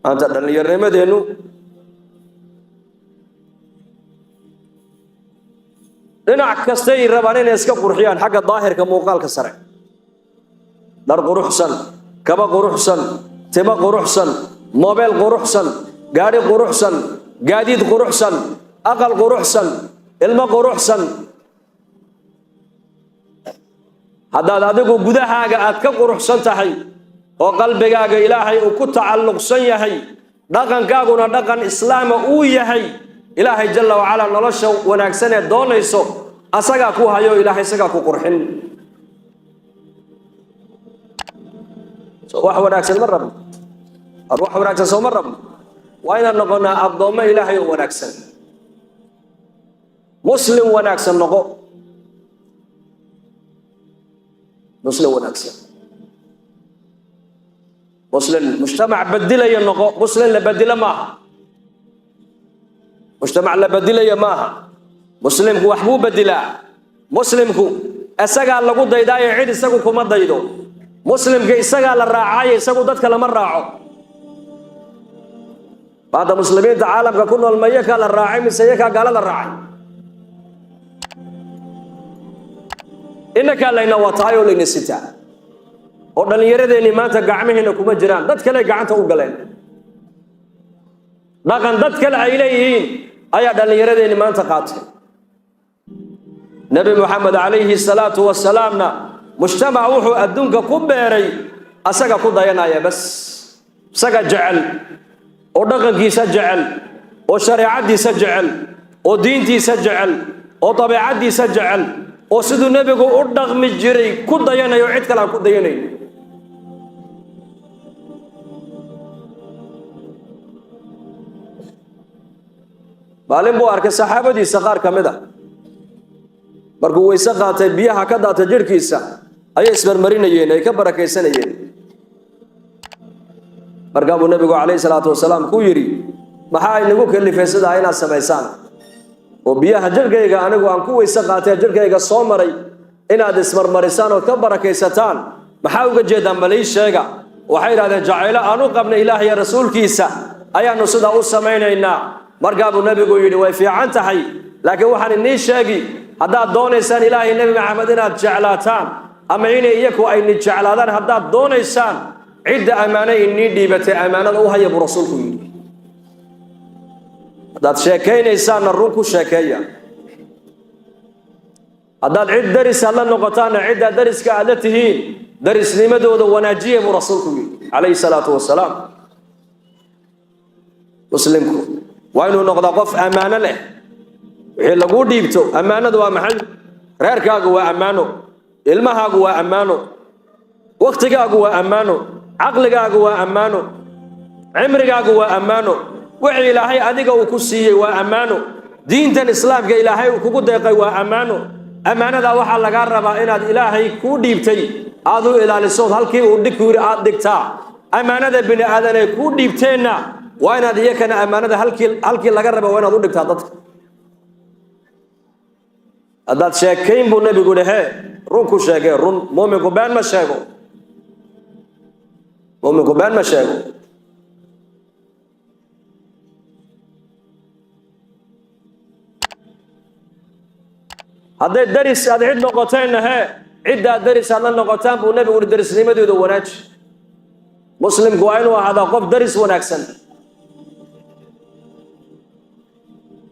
Maanta dhallinyarnimadeennu dhinac kastay rabaan inay iska qurxiyaan, xagga daahirka, muuqaalka sare, dhar quruxsan, kaba quruxsan, timo quruxsan, mobeel quruxsan, gaadhi quruxsan, gaadiid quruxsan, aqal quruxsan, ilmo quruxsan. Haddaad adigu gudahaaga aad ka quruxsan tahay, oo qalbigaaga Ilaahay uu ku tacalluqsan yahay, dhaqankaaguna dhaqan islaama uu yahay, Ilaahay jalla wacalaa nolosha wanaagsan ee doonayso asagaa ku hayo, Ilaahay isagaa ku qurxin. So wax wanaagsan ma rabno? Ar wax wanaagsan soo ma rabno? Waa inaan noqonaa addoommo Ilaahay oo wanaagsan. Muslim wanaagsan noqo, muslim wanaagsan, muslim mujtamac bedilaya noqo. Muslim la bedilo maaha, mujtamac la bedilaya maaha. Muslimku wax buu bedilaa. Muslimku isagaa lagu daydaayo, cid isagu kuma daydo. Muslimka isagaa la raacaayo, isagu dadka lama raaco. Maanta muslimiinta caalamka ku nool, ma iyakaa la raacay mise iyakaa gaalada raacay? Innakaa layna wataay oo layna sitaa, oo dhallinyaradeenii maanta gacmihiina kuma jiraan, dad kale gacanta u galeen. Dhaqan dad kale ay leeyihiin ayaa dhallinyaradeenii maanta qaatay. Nebi Moxamed calayhi salaatu wasalaamna mujtamac wuxuu adduunka ku beeray asaga ku dayanaya bas, isaga jecel, oo dhaqankiisa jecel, oo shareecadiisa jecel, oo diintiisa jecel, oo dabeecaddiisa jecel, oo siduu nebigu u dhaqmi jiray ku dayanayo, cid kale aan ku dayanayn. Maalin buu arkay saxaabadiisa qaar ka mid a, markuu weyse qaatay, biyaha ka daatay jidhkiisa ayay ismarmarinayeen, ay ka barakaysanayeen. Markaa buu nebigu calayhi salaatu wasalaam ku yidhi: "Maxaa inagu kalifay sidaa inaad samaysaan, oo biyaha jidhkayga anigu aan ku weyse qaatay jidhkayga soo maray Inaad ismarmarisaan ood ka barakaysataan maxaa uga jeedaan? Balii sheega. Waxay yidhahdeen, jacaylo aan u qabnay Ilaah iyo rasuulkiisa ayaanu sidaa u samaynaynaa. Markaa buu nebigu yidhi, way fiican tahay, laakiin waxaan inii sheegi, haddaad doonaysaan Ilaahay, Nebi Maxamed inaad jeclaataan ama inay iyaku ayni jeclaadaan haddaad doonaysaan, cidda ammaano inii dhiibatay ammaanada u haya, buu rasuulku yidhi. Haddaad sheekaynaysaanna run ku sheekeeya. Haddaad cid daris aad la noqotaanna, ciddaa dariska aad la tihiin darisnimadooda wanaajiya, buu rasuulku yidhi calayhi salaatu wasalaam. Muslimku waa inuu noqdaa qof ammaano leh. Wixii laguu dhiibto, ammaanadu waa maxay? Reerkaagu waa ammaano, ilmahaagu waa ammaano, waktigaagu waa ammaano, caqligaagu waa ammaano, cimrigaagu waa ammaano. Wixii Ilaahay adiga uu ku siiyey waa ammaano. Diintan Islaamka Ilaahay uu kugu deeqay waa ammaano. Ammaanadaa waxaa lagaa rabaa inaad Ilaahay kuu dhiibtay aad u ilaalisood halkii uu dhig ku yidhi aad dhigtaa. Ammaanada bini aadan ay kuu dhiibteenna waa inaad iyakana ammaanada halkii laga raba waa inaad u dhigtaa dadka. Haddaad sheekayn, buu nebigu yihi, hee, run ku sheegee, run. Muuminku been ma sheego, muuminku been ma sheego. Hadday daris aad cid noqoteenna, hee, ciddaad daris aad la noqotaan, buu nebigu yihi, darisnimadeedu wanaaji. Muslimku waa inuu ahaadaa qof daris wanaagsan.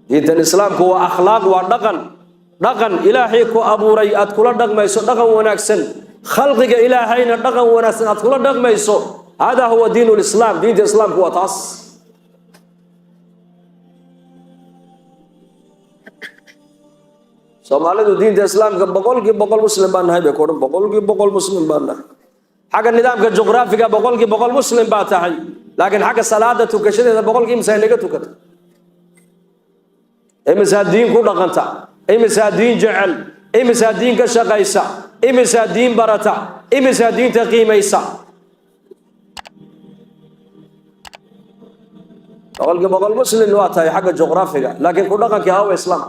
Diintan Islaamku waa akhlaaq, waa dhaqan, dhaqan Ilaahay ku abuuray aad kula dhaqmayso dhaqan wanaagsan, khalqiga Ilaahayna dhaqan wanaagsan aad kula dhaqmayso. Hada huwa diin lislaam. Diinta Islaamku waa taas. Soomaalidu diinta Islaamka 100% muslim baan nahay bay ku odhan, 100% muslim baan nahay. Xagga nidaamka juqraafiga 100% muslim baa tahay, laakiin xagga salaada tukashadeeda boqolkii imisa naga tukata? Imisaa diin ku dhaqanta? Imisaa diin jecel? Imisaa diin ka shaqaysa? Imisaa diin barata? Imisaa diinta qiimaysa? 100% muslim waa tahay xagga juqraafiga, laakiin ku dhaqankii hawa islaam.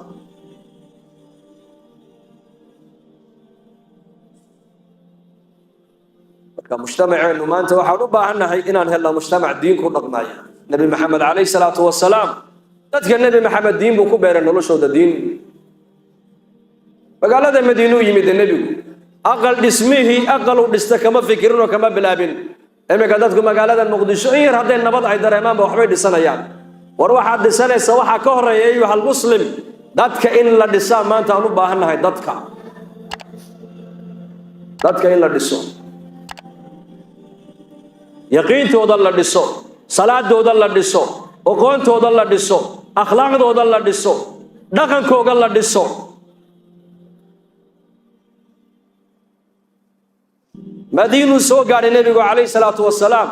Marka mujtamaceennu maanta waxaan u baahannahay inaan helno mujtamac diin ku dhaqmaya. Nebi Maxamed calayhi salaatu wasalaam, dadka Nebi Maxamed diin buu ku beeray noloshooda diin. Magaalada Madiinuu yimid nebigu, aqal dhismihii aqalu dhista kama fikirinoo kama bilaabin. Iminka dadku magaalada Muqdisho in yar hadday nabad ay dareemaanba waxbay dhisanayaan. War, waxaad dhisanaysa waxaa ka horeeya, ayuhal muslim, dadka in la dhisaa maanta aan u baahannahay. Dadka in la dhiso, yaqiintooda la dhiso, salaadooda la dhiso, oqoontooda la dhiso, akhlaaqdooda la dhiso, dhaqankooga la dhiso. Madiinuu soo gaadhay nebigu calayhi salaatu wasalaam.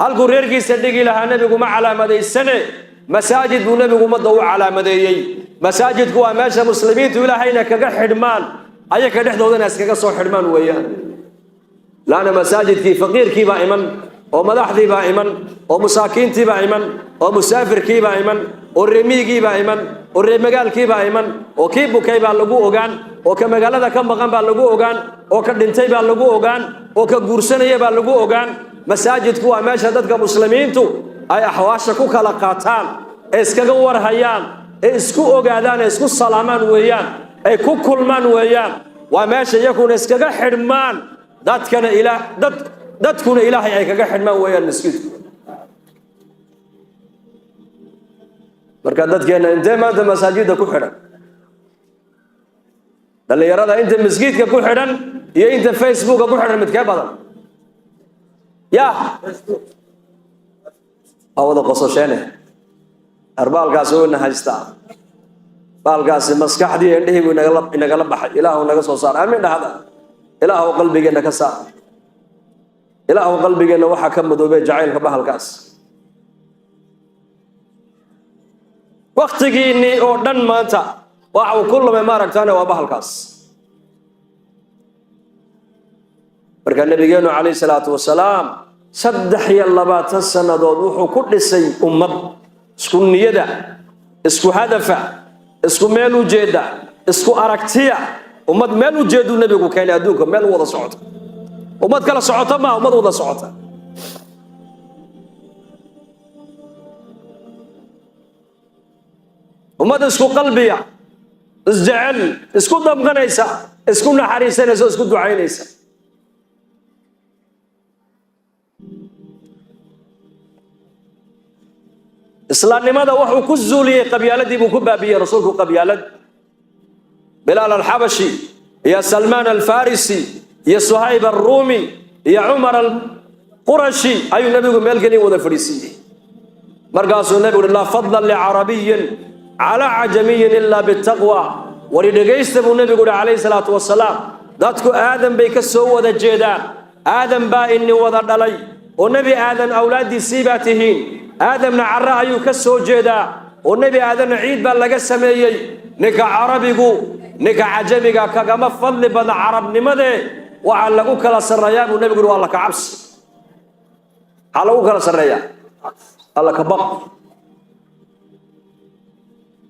Halkuu reerkiisa dhigi lahaa nebigu ma calaamadaysane, masaajid buu nebigu ummadda u calaamadeeyey. Masaajidku waa meesha muslimiintu Ilaahayna kaga xidhmaan, ayaka dhexdoodana iskaga soo xidhmaan weeyaan. Laana masaajidkii faqiirkii baa iman, oo madaxdii baa iman, oo masaakiintii baa iman, oo musaafirkii baa iman, oo reemiigii baa iman, oo reermagaalkii baa iman, oo kii bukay baa lagu ogaan, oo ka magaalada ka maqan baa lagu ogaan, oo ka dhintay baa lagu ogaan, oo ka guursanaya baa lagu ogaan. Masaajidku waa meesha dadka muslimiintu ay axwaasha ku kala qaataan, ee iskaga warhayaan, ee isku ogaadaan, ee isku salaamaan weeyaan, ay ku kulmaan weeyaan. Waa meesha iyakuna iskaga xidhmaan, dadkana ilaa dad dadkuna Ilaahay ay kaga xidhmaan weeyaan masjidku. Marka dadkeenna intee maanta masaajidda ku xidhan? Dhallinyarada inta masjidka ku xidhan iyo inta Facebooka ku xidhan midkee badan? Ya waa wada qososheene. Arbaalkaasi wayna haystaa, baalkaasi maskaxdii indhihii buu inagala baxay. Ilaahu naga soo saar, aamin dhahda. Ilaahu qalbigeenna ka saar, Ilaahu qalbigeenna waxaa ka madoobay jacaylka bahalkaas. Waktigiinnii oo dhan maanta waxa uu ku lumay, maaragtaane, waa bahalkaas. Marka nabigeenu calayhi salaatu wasalaam 23 sannadood wuxuu ku dhisay ummad isku niyada, isku hadafa, isku meel ujeedda, isku aragtiya. Ummad meel u jeeduu Nebigu keenay adduunka, meel u wada socota. Ummad kala socota maa, ummad wada socota. Ummad isku qalbiya, isjecel, isku damqanaysa, isku naxariisanaysa oo isku ducaynaysa. Islaamnimada wuxuu ku zuuliyey qabyaaladii buu ku baabiyey Rasuulku qabyaalad. Bilaal Alxabashi iyo Salmaan Alfarisi iyo Suhayb Alruumi iyo Cumar Alqurashi ayuu Nebigu meel keliya wada fadhiisiiyey. Markaasuu Nebigu uhi: "Laa fadla licarabiyin calaa cajamiyin ilaa bitaqwa." Wari dhegaysta, buu Nebigu uhi calayhi salaatu wasalaam, dadku Aadam bay ka soo wada jeedaan, Aadam baa ini wada dhalay oo Nebi Aadan awlaaddiisii baa tihiin. Aadamna carre ayuu ka soo jeedaa oo Nebi Aadanna ciid baa laga sameeyey. Ninka Carabigu ninka cajamiga kagama fadli badna carabnimadee. Waxaa lagu kala sarreeyaa, buu Nebigu uhi, waa alla ka cabsi. Maxaa lagu kala sarreeyaa? Alla ka baq.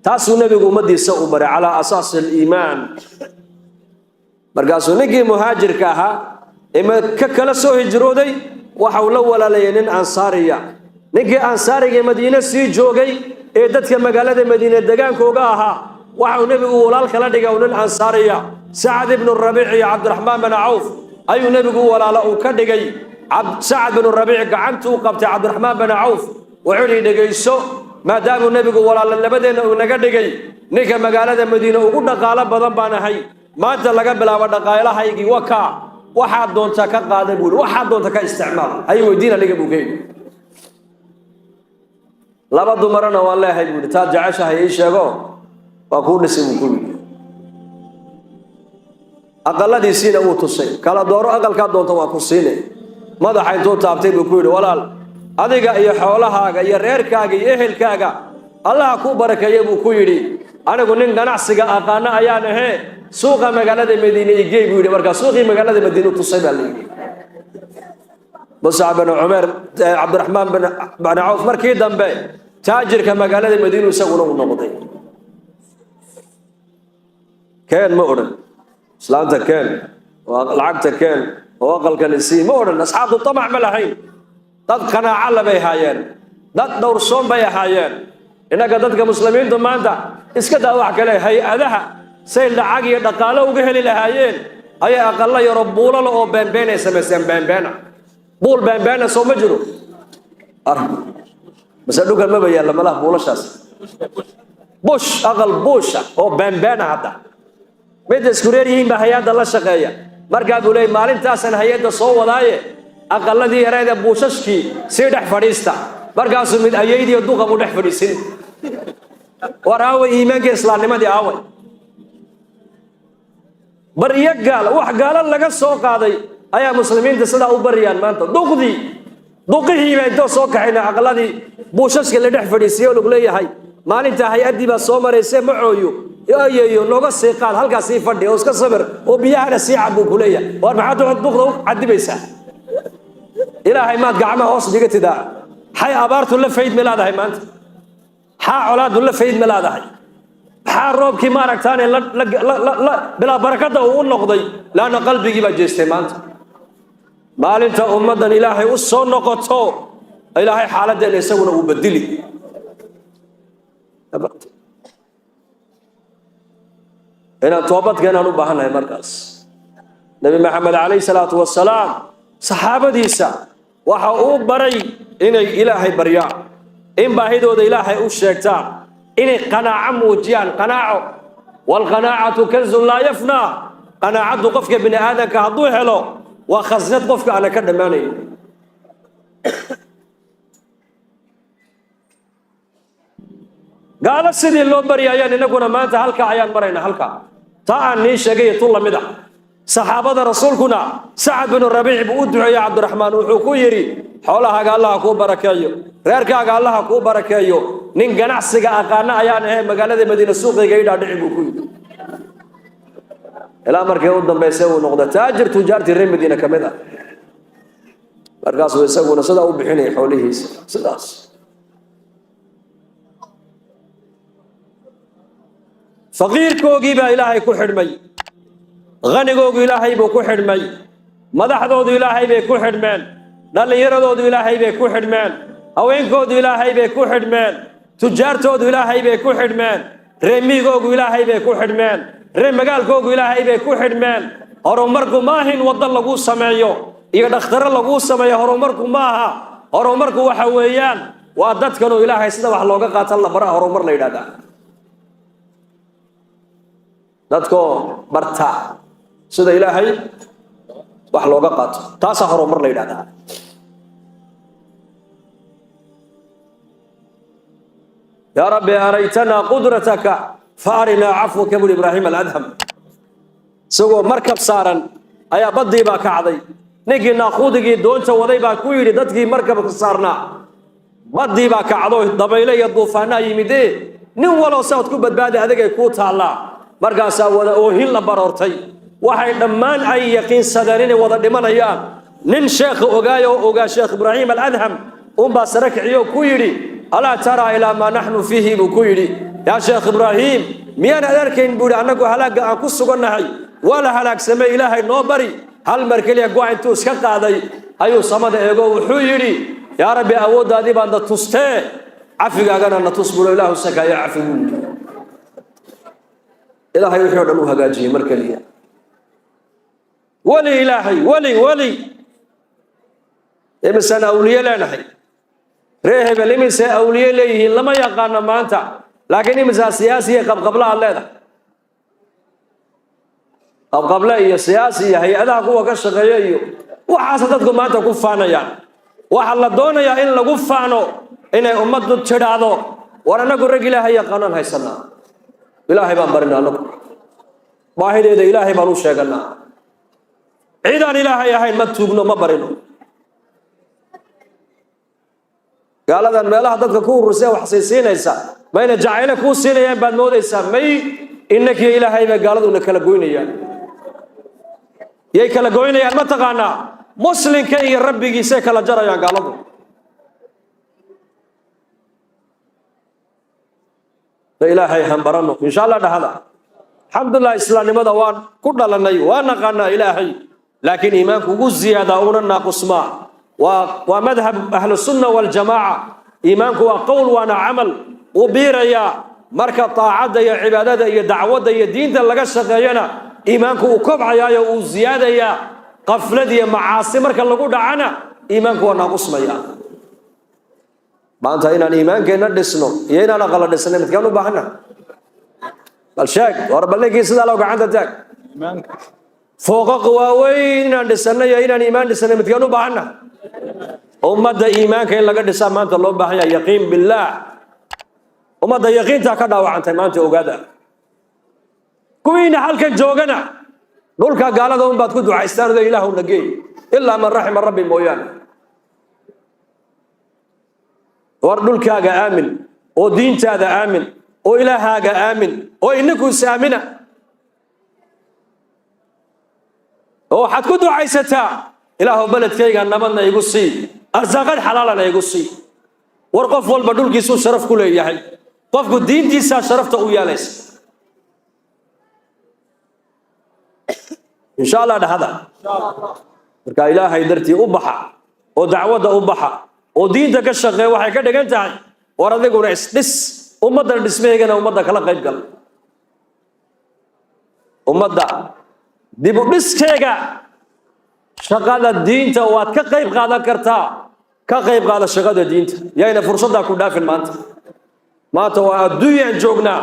Taasuu Nebigu ummaddiisa u baray calaa asaasi aliimaan. Markaasuu ninkii muhaajirka ahaa ee ka kala soo hijrooday waxa uu la walaalayay nin ansaariya. Ninkii ansaariga Madiine sii joogay ee dadka magaalada Madiine degaankooga ahaa waxa uu Nebigu walaal kala dhigay nin ansaariya. Sacad ibnu Rabiic iyo Cabdiraxmaan bin Cawf ayuu Nebigu walaalo uu ka dhigay. Sacad binu Rabiic gacantuu qabtay Cabdiraxmaan bin Cawf, wuxuu yidhi: "Dhegayso, maadaamuu Nebigu walaalo labadeenna uu naga dhigay, ninka magaalada Madiine ugu dhaqaalo badan baan ahay. Maanta laga bilaabo dhaqaalahaygii wakaa, waxaad doontaa ka qaada," buu yidhi, "waxaad doonta ka isticmaal, hay weydiin aniga," buu ka yidhi. "Laba dumarana waan leehay," buu yidhi, "taad jeceshahay ii sheego, waa kuu dhisay," buu ku yidhi. Aqaladiisiina uu tusay: "Kala dooro, aqalkaa doonta waa ku siine." Madaxa intuu taabtay buu ku yidhi: "Walaal, adiga iyo xoolahaaga iyo reerkaaga iyo ehelkaaga Allaha kuu barakeeye," buu ku yidhi. "Anigu nin ganacsiga aqaano ayaan ahee, suuqa magaalada Madiine igey," buu yidhi. Markaa suuqii magaalada Madiine u tusay baa la yidhi. Muscab bin Cumeer, Cabdiraxmaan bin Cawf, markii dambe taajirka magaalada Madiinu isaguna uu noqday. Keen ma odhan, islaanta keen oo lacagta keen oo aqalkan isii ma odhan. Asxaabtu tamac ma lahayn, dad qanaaco labay ahaayeen, dad dhowrsoon bay ahaayeen. Innaga dadka muslimiintu maanta iska daa wax kale, hay-adaha say lacag iyo dhaqaalo uga heli lahaayeen ayay aqallo yaro buulala oo beenbeenay samaysteen. Beenbeena, buul beenbeena soo ma jiro? Mase dhulkan maba yaalla malaha buulashaas. Bush, aqal buusha oo beenbeena hadda mid isku reer yihiin baa hay-adda la shaqeeya. Markaa buu leeyay: "Maalintaasaan hay-adda soo wadaaye, aqaladii yareeda buushashkii sii dhex fadhiista." Markaasuu mid ayaydiiyo duqa buu dhex fadhiisin. War aaway iimaankii, islaamnimadii aaway? Baryo gaala, wax gaalo laga soo qaaday ayaa muslimiinta sidaa u baryaan maanta. Duqdii, duqihiiba intoo soo kaxayna aqaladii buushaska la dhex fadhiisiye oo lagu leeyahay: "Maalinta hay-addii baa soo marayse, macooyo, ayeeyo, nooga sii qaad, halkaa sii fadhi oo iska sabir oo biyahana sii cab," buu ku leeyahay. War maxaad duqda u cadibaysaa? Ilaahay maad gacmaha hoos dhigatidaa? Xay abaartu la fayd ma leedahay maanta? Xaa colaadu la fayd ma leedahay? Maxaa roobkii maaragtaane bilaa barakada uu u noqday? Laanna qalbigii baa jeestay maanta. Maalinta ummaddan Ilaahay u soo noqoto, Ilaahay xaaladdeena isaguna uu bedeli. Inaan toobadkeenaan u baahannahay. Markaas Nebi Maxamed calayhi salaatu wasalaam saxaabadiisa waxa uu baray inay Ilaahay baryaan, in baahidooda Ilaahay u sheegtaan, inay qanaaco muujiyaan. Qanaaco, waalqanaacatu kanzun laa yafnaa. Qanaacaddu qofka bini aadamka hadduu helo waa khasnad qofka aana ka dhammaanayn. Gaalo sidii loo baryayaan innaguna maanta halkaa ayaan maraynaa, halkaa taa aan nii sheegay tu lamid ah. Saxaabada rasuulkuna Sacad binu Rabiic buu u duceeyey. Cabdiraxmaan wuxuu ku yidhi: "Xoolahaaga Allaha kuu barakeeyo, reerkaaga Allaha kuu barakeeyo. Nin ganacsiga aqaana ayaan ahay, magaalada Madiine suuqayga idhaadhici," buu ku yidhi. Ilaa markii u dambaysay uu noqdo taajir tujaartii reer Madiine ka mid ah. Markaasuu isaguna sidaa u bixinaya xoolihiisa sidaas. Faqiirkoogii baa Ilaahay ku xidhmay. Hanigoogu Ilaahay buu ku xidhmay, madaxdoodu Ilaahay bay ku xidhmeen, dhallinyaradoodu Ilaahay bay ku xidhmeen, haweenkoodu Ilaahay bay ku xidhmeen, tujaartoodu Ilaahay bay ku xidhmeen, reemiyigoogu Ilaahay bay ku xidhmeen, reer magaalkoogu Ilaahay bay ku xidhmeen. Horumarku maahin waddo laguu sameeyo iyo dhakhtaro laguu sameeyo. Horumarku maaha. Horumarku waxa weeyaan waa dadkanuu Ilaahay sida wax looga qaatan la baraa horumar la yidhahdaa. Dadkoo barta sida Ilaahay wax looga qaato, taasaa horumar la yidhahdaa. Yaa Rabbi, araytanaa qudrataka fa arinaa cafwaka, buri Ibraahim Aladham. Isagoo markab saaran ayaa baddii baa kacday. Ninkii naaquudigii doonta waday baa ku yidhi dadkii markabka saarnaa: "Baddii baa kacdo, dabayle iyo duufaanaa yimidee, nin walow saad ku badbaadi adigay kuu taallaa." Markaasaa wada oohin la baroortay. Waxay dhammaan ay yaqiinsadeen inay wada dhimanayaan. Nin sheekha ogaay oo ogaa Sheekh Ibraahim Aladham unbaa sare kiciyo ku yidhi: "Alaa taraa ilaa maa naxnu fiihi?" buu ku yidhi. "Yaa Sheekh Ibraahim, miyaan arkayn?" buu yidhi, "annagu halaagga aan ku sugannahay? Waa la halaagsamay, Ilaahay noo bari." Hal mar keliya go-a intuu iska qaaday ayuu samada eego, wuxuu yidhi: "Yaa Rabbi, awooddaadii baan na tustee, cafigaagana na tus," buulo. "Ilaahu sakaayo cafi," buu yidhi. Ilaahay wixii o dhan uu hagaajiyey mar keliya. Weli Ilaahay, weli, weli. Imisaan awliye leenahay? Ree hebel imise awliye leeyihiin lama yaqaano maanta, laakiin imisaa siyaasi iyo qabqabla aad leedahay? Qabqable iyo siyaasi iyo hay-adaha kuwa ka shaqeeya iyo waxaasa dadku maanta ku faanayaan. Waxaa la doonayaa in lagu faano inay ummaddu tidhaahdo: "War, annagu rag Ilaahay yaqaanaan haysanaa, Ilaahay baan barinaa, annagu baahideeda Ilaahay baan u sheeganaa, cidaan Ilaahay ahayn ma tuugno, ma barino." Gaaladan meelaha dadka ku urursee wax siisiinaysa mayna jacayle kuu siinayaan baad moodaysaa? May, innakiyo Ilaahay bay gaaladuna kala goynayaan. Yay kala goynayaan ma taqaanaa? Muslimka iyo rabbigiisay kala jarayaan gaaladu. Ba Ilaahay hambarano, insha Allah dhahada. Alxamdulilah, islaamnimada waan ku dhalanay, waa naqaanaa Ilaahay, laakiin iimaanku ugu ziyaadaa una naaqusmaa. Waa madhab Ahlusunna waljamaaca. Iimaanku waa qowl waana camal, uu biirayaa. Marka taacadda iyo cibaadada iyo dacwadda iyo diinta laga shaqeeyana, iimaanku uu kobcayaayo uu ziyaadayaa. Qaflad iyo macaasi marka lagu dhacana, iimaanku waa naaqusmaya. Maanta inaan iimaankeenna dhisno iyo inaan aqala dhisnay, midkaan u baahanna? Bal sheeg. War bal ninkii sidaa loo gacanta taag. Fooqaq waaweyn inaan dhisanay iyo inaan iimaan dhisanay, midkaan u baahanna? Ummadda iimaanka in laga dhisaa maanta loo baahan yahay, yaqiin billaah. Ummadda yaqiintaa ka dhaawacantay maanta, ogaada. Kuwiina halkan joogana, dhulka gaalada unbaad ku ducaystaan oda Ilaahu na geey, ilaa man raxima Rabbi mooyaane. War dhulkaaga aamin, oo diintaada aamin, oo Ilaahaaga aamin, oo ininku is aamina, oo waxaad ku ducaysataa: "Ilaahu beledkayga nabadna igu sii, arsaaqad xalaalana igu sii." War qof walba dhulkiisuu sharaf ku leeyahay. Qofku diintiisaa sharafta u yeelaysa, insha Allah dhahada. Marka Ilaahay dartii u baxa, oo dacwadda u baxa, oo diinta ka shaqeeya. Waxay ka dhigan tahay: war adiguna isdhis, ummaddan dhismaheygana ummadda kala qayb gal. Ummadda dib u dhiskeega, shaqada diinta waad ka qayb qaadan kartaa. Ka qayb qaada shaqada diinta, yayna fursaddaa ku dhaafin maanta. Maanta waa adduunyaan joognaa,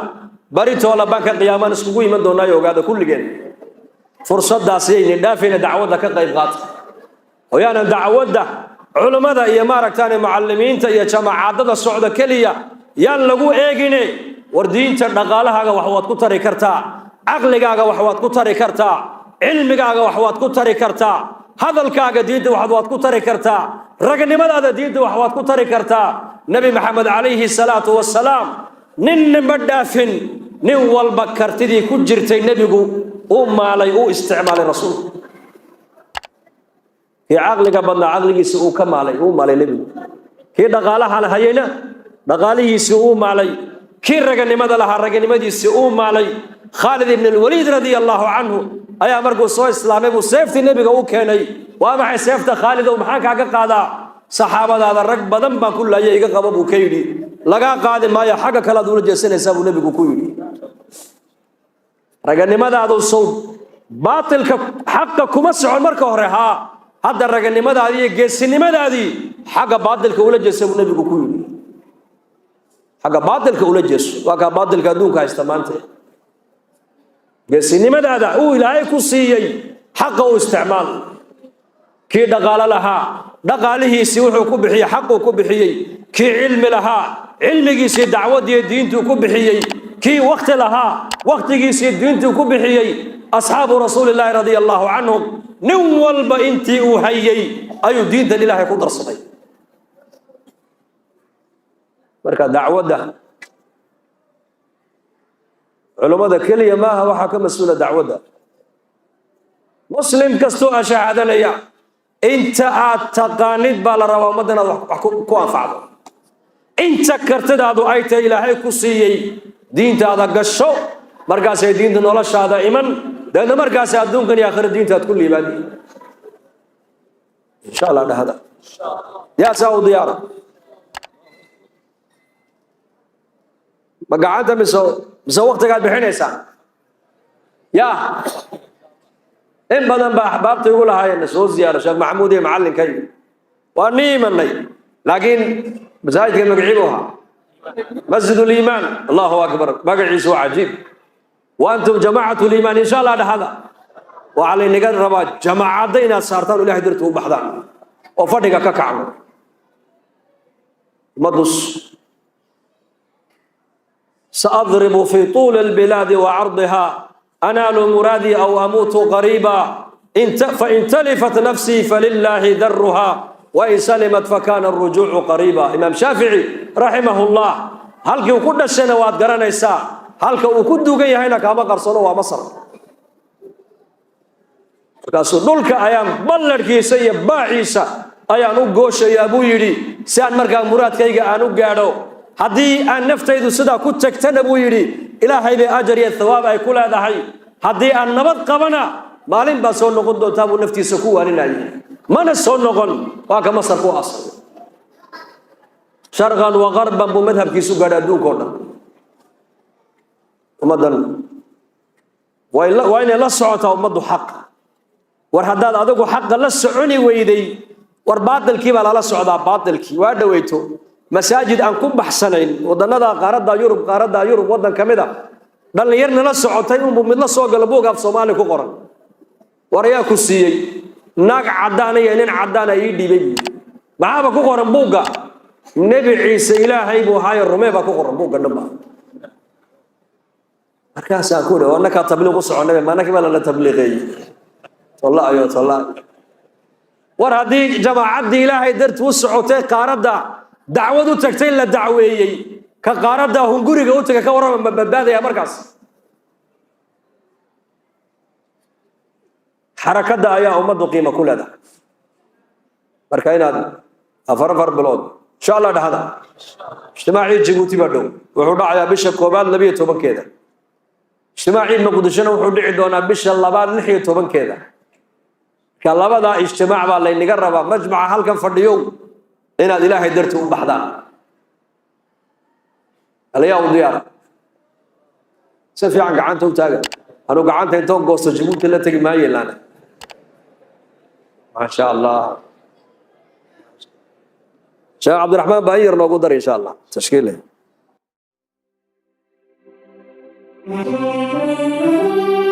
baritoola banka qiyaamaan iskugu iman doonaayo, ogaada kulligeen. Fursaddaas yayni dhaafayna, dacwadda ka qayb qaata, oo yaanan dacwadda culummada iyo maaragtaane mucallimiinta iyo jamaacadada socda keliya yaan lagu eegine. War diinta dhaqaalahaaga wax waad ku tari kartaa, caqligaaga wax waad ku tari kartaa, cilmigaaga wax waad ku tari kartaa, hadalkaaga diinta wax waad ku tari kartaa, ragnimadaada diinta wax waad ku tari kartaa. Nebi Maxamed calayhi salaatu wasalaam ninna ma dhaafin. Nin walba kartidii ku jirtay nebigu uu maalay, uu isticmaalay rasuulku. Kii caqliga badnaa caqligiisi uu ka maalay, uu maalay nebigu. Kii dhaqaalaha hayayna dhaqaalihiisii uu maalay. Kii raganimada lahaa raganimadiisii uu maalay. Khaalid ibn Alwaliid radia allahu canhu Ayaa markuu soo islaamay buu seeftii nebiga u keenay. Waa maxay seefta, Khaalidow? Maxaan kaaga qaadaa? Saxaabadaada rag badan baan ku laayay, iga qaba, buu ka yidhi. Lagaa qaadi maayo, xagga kale aad ula jeesanaysaa, buu nebigu ku yidhi. Raganimadaadu sow baatilka xaqa kuma socon marka hore? Haa, hadda raganimadaadii iyo geesinimadaadii xagga baatilka ula jeesa, buu nebigu ku yidhi. Xagga baatilka ula jeeso. Waa kaa baatilka adduunka haysta maanta. Geesinimadaada uu Ilaahay ku siiyey xaqa u isticmaal. Kii dhaqaalo lahaa dhaqaalihiisii wuxuu ku bixiyey xaquu ku bixiyey. Kii cilmi lahaa cilmigiisii dacwadiiyo diintuu ku bixiyey. Kii wakti lahaa waktigiisii diintuu ku bixiyey. Asxaabu rasuulillaahi radia allahu canhum, nin walba intii uu hayey ayuu diintan Ilaahay ku darsaday. Marka dacwadda culummada keliya maaha waxaa ka mas-uula dacwadda. Muslim kastoo ashahaadanaya, inta aad taqaanid baa la rabaa ummadda inaad wax ku anfacdo. Inta kartidaadu ay tahay Ilaahay ku siiyey, diintaada gasho. Markaasay diinta noloshaada iman, dabeedna markaas adduunkan iyo aakhira diinta aad ku liibaani, insha Allah. Dhahda, yaa saa u diyaara? Ma gacanta mise waktigaad bixinaysaa? Ya in badan baa axbaabta igu lahaayeen soo ziyaaro Sheekh Maxamuud iyo macallinkayga. Waa ni imanay, laakiin masaajidka magacii buu ahaa Masjid Liimaan. Allahu akbar, magaciisu waa cajiib. Wa antum jamaacatu liimaan, insha Allah. Dhahada, waxaa laynaga rabaa jamaacadda inaad saartaan oo Ilahay dartu u baxdaan oo fadhiga ka kacno. Ummadus saadribu fi tuuli albilaadi wa cardiha, anaalu muraadii aw amuutu qariiba. Fain talifat nafsii falilaahi daruha, wain salimat fakana arujuucu qariiba. Imaam Shaafici raximahu llah, halkii uu ku dhashayna waad garanaysaa, halka uu ku dugan yahayna kaama qarsano, waa Masar. Markaasuu dhulka ayaan ballarhkiisa iyo baaciisa ayaan u gooshayaa, buu yidhi, si aan markaa muraadkayga aan u gaadho. Haddii aan naftaydu sidaa ku tagtana, buu yidhi, Ilaahay bay ajar iyo thawaab ay ku leedahay. Haddii aan nabad qabana, maalin baa soo noqon doontaa, buu naftiisa ku waaninayay. Mana soo noqon, waa ka Masar ku aasay. Sharqan wa qarban buu madhabkiisu gaadhay adduunka o dhan. Ummaddan waa inay la socotaa ummaddu xaqa. War haddaad adigu xaqa la soconi weyday, war baatilkii baa lala socdaa. Baatilkii waa dhoweyto masaajid aan ku baxsanayn wadannada qaaradda Yurub, qaaradda Yurub waddan ka mid a, dhallinyar nala socotay unbuu midla soo galo buug af Soomaali ku qoran. War ayaa ku siiyey? Naag caddaana iyo nin caddaana ii dhiibay, buui. Maxaaba ku qoran buugga? Nebi Ciise Ilaahay buu ahaayo rumee baa ku qoran buugga dhanba. Markaasaan ku idhi, annakaa tabliiq u soconay, maanakii baa lala tabliiqeeyey? Tolla ayo tolla. War haddii jamaacaddii Ilaahay darti u socotay qaaradda dacwad u tagtay la dacweeyey, ka qaaradda hunguriga u tagay ka warrama, ma badbaadaya markaas? Xarakadda ayaa ummaddu qiimo ku leedahay. Marka inaad 4 4 bilood, insha Allah. Dhahda, ijtimaacii Jabuuti baa dhow, wuxuu dhacayaa bisha koobaad 12-keeda. Ijtimaacii Muqdishona wuxuu dhici doonaa bisha labaad 16-keeda. Marka labadaa ijtimaac baa laynaga rabaa majmaca halkan fadhiyow inaad Ilaahay darti u baxdaan. Alayaa u diyaara? Si fiican gacanta u taaga. Anuu gacanta intoon goosto Jabuuti la tegi maayo laana. Maasha Allah, Sheekh Cabdiraxmaan baa in yar noogu dar, insha Allah, tashkiile. Thank you.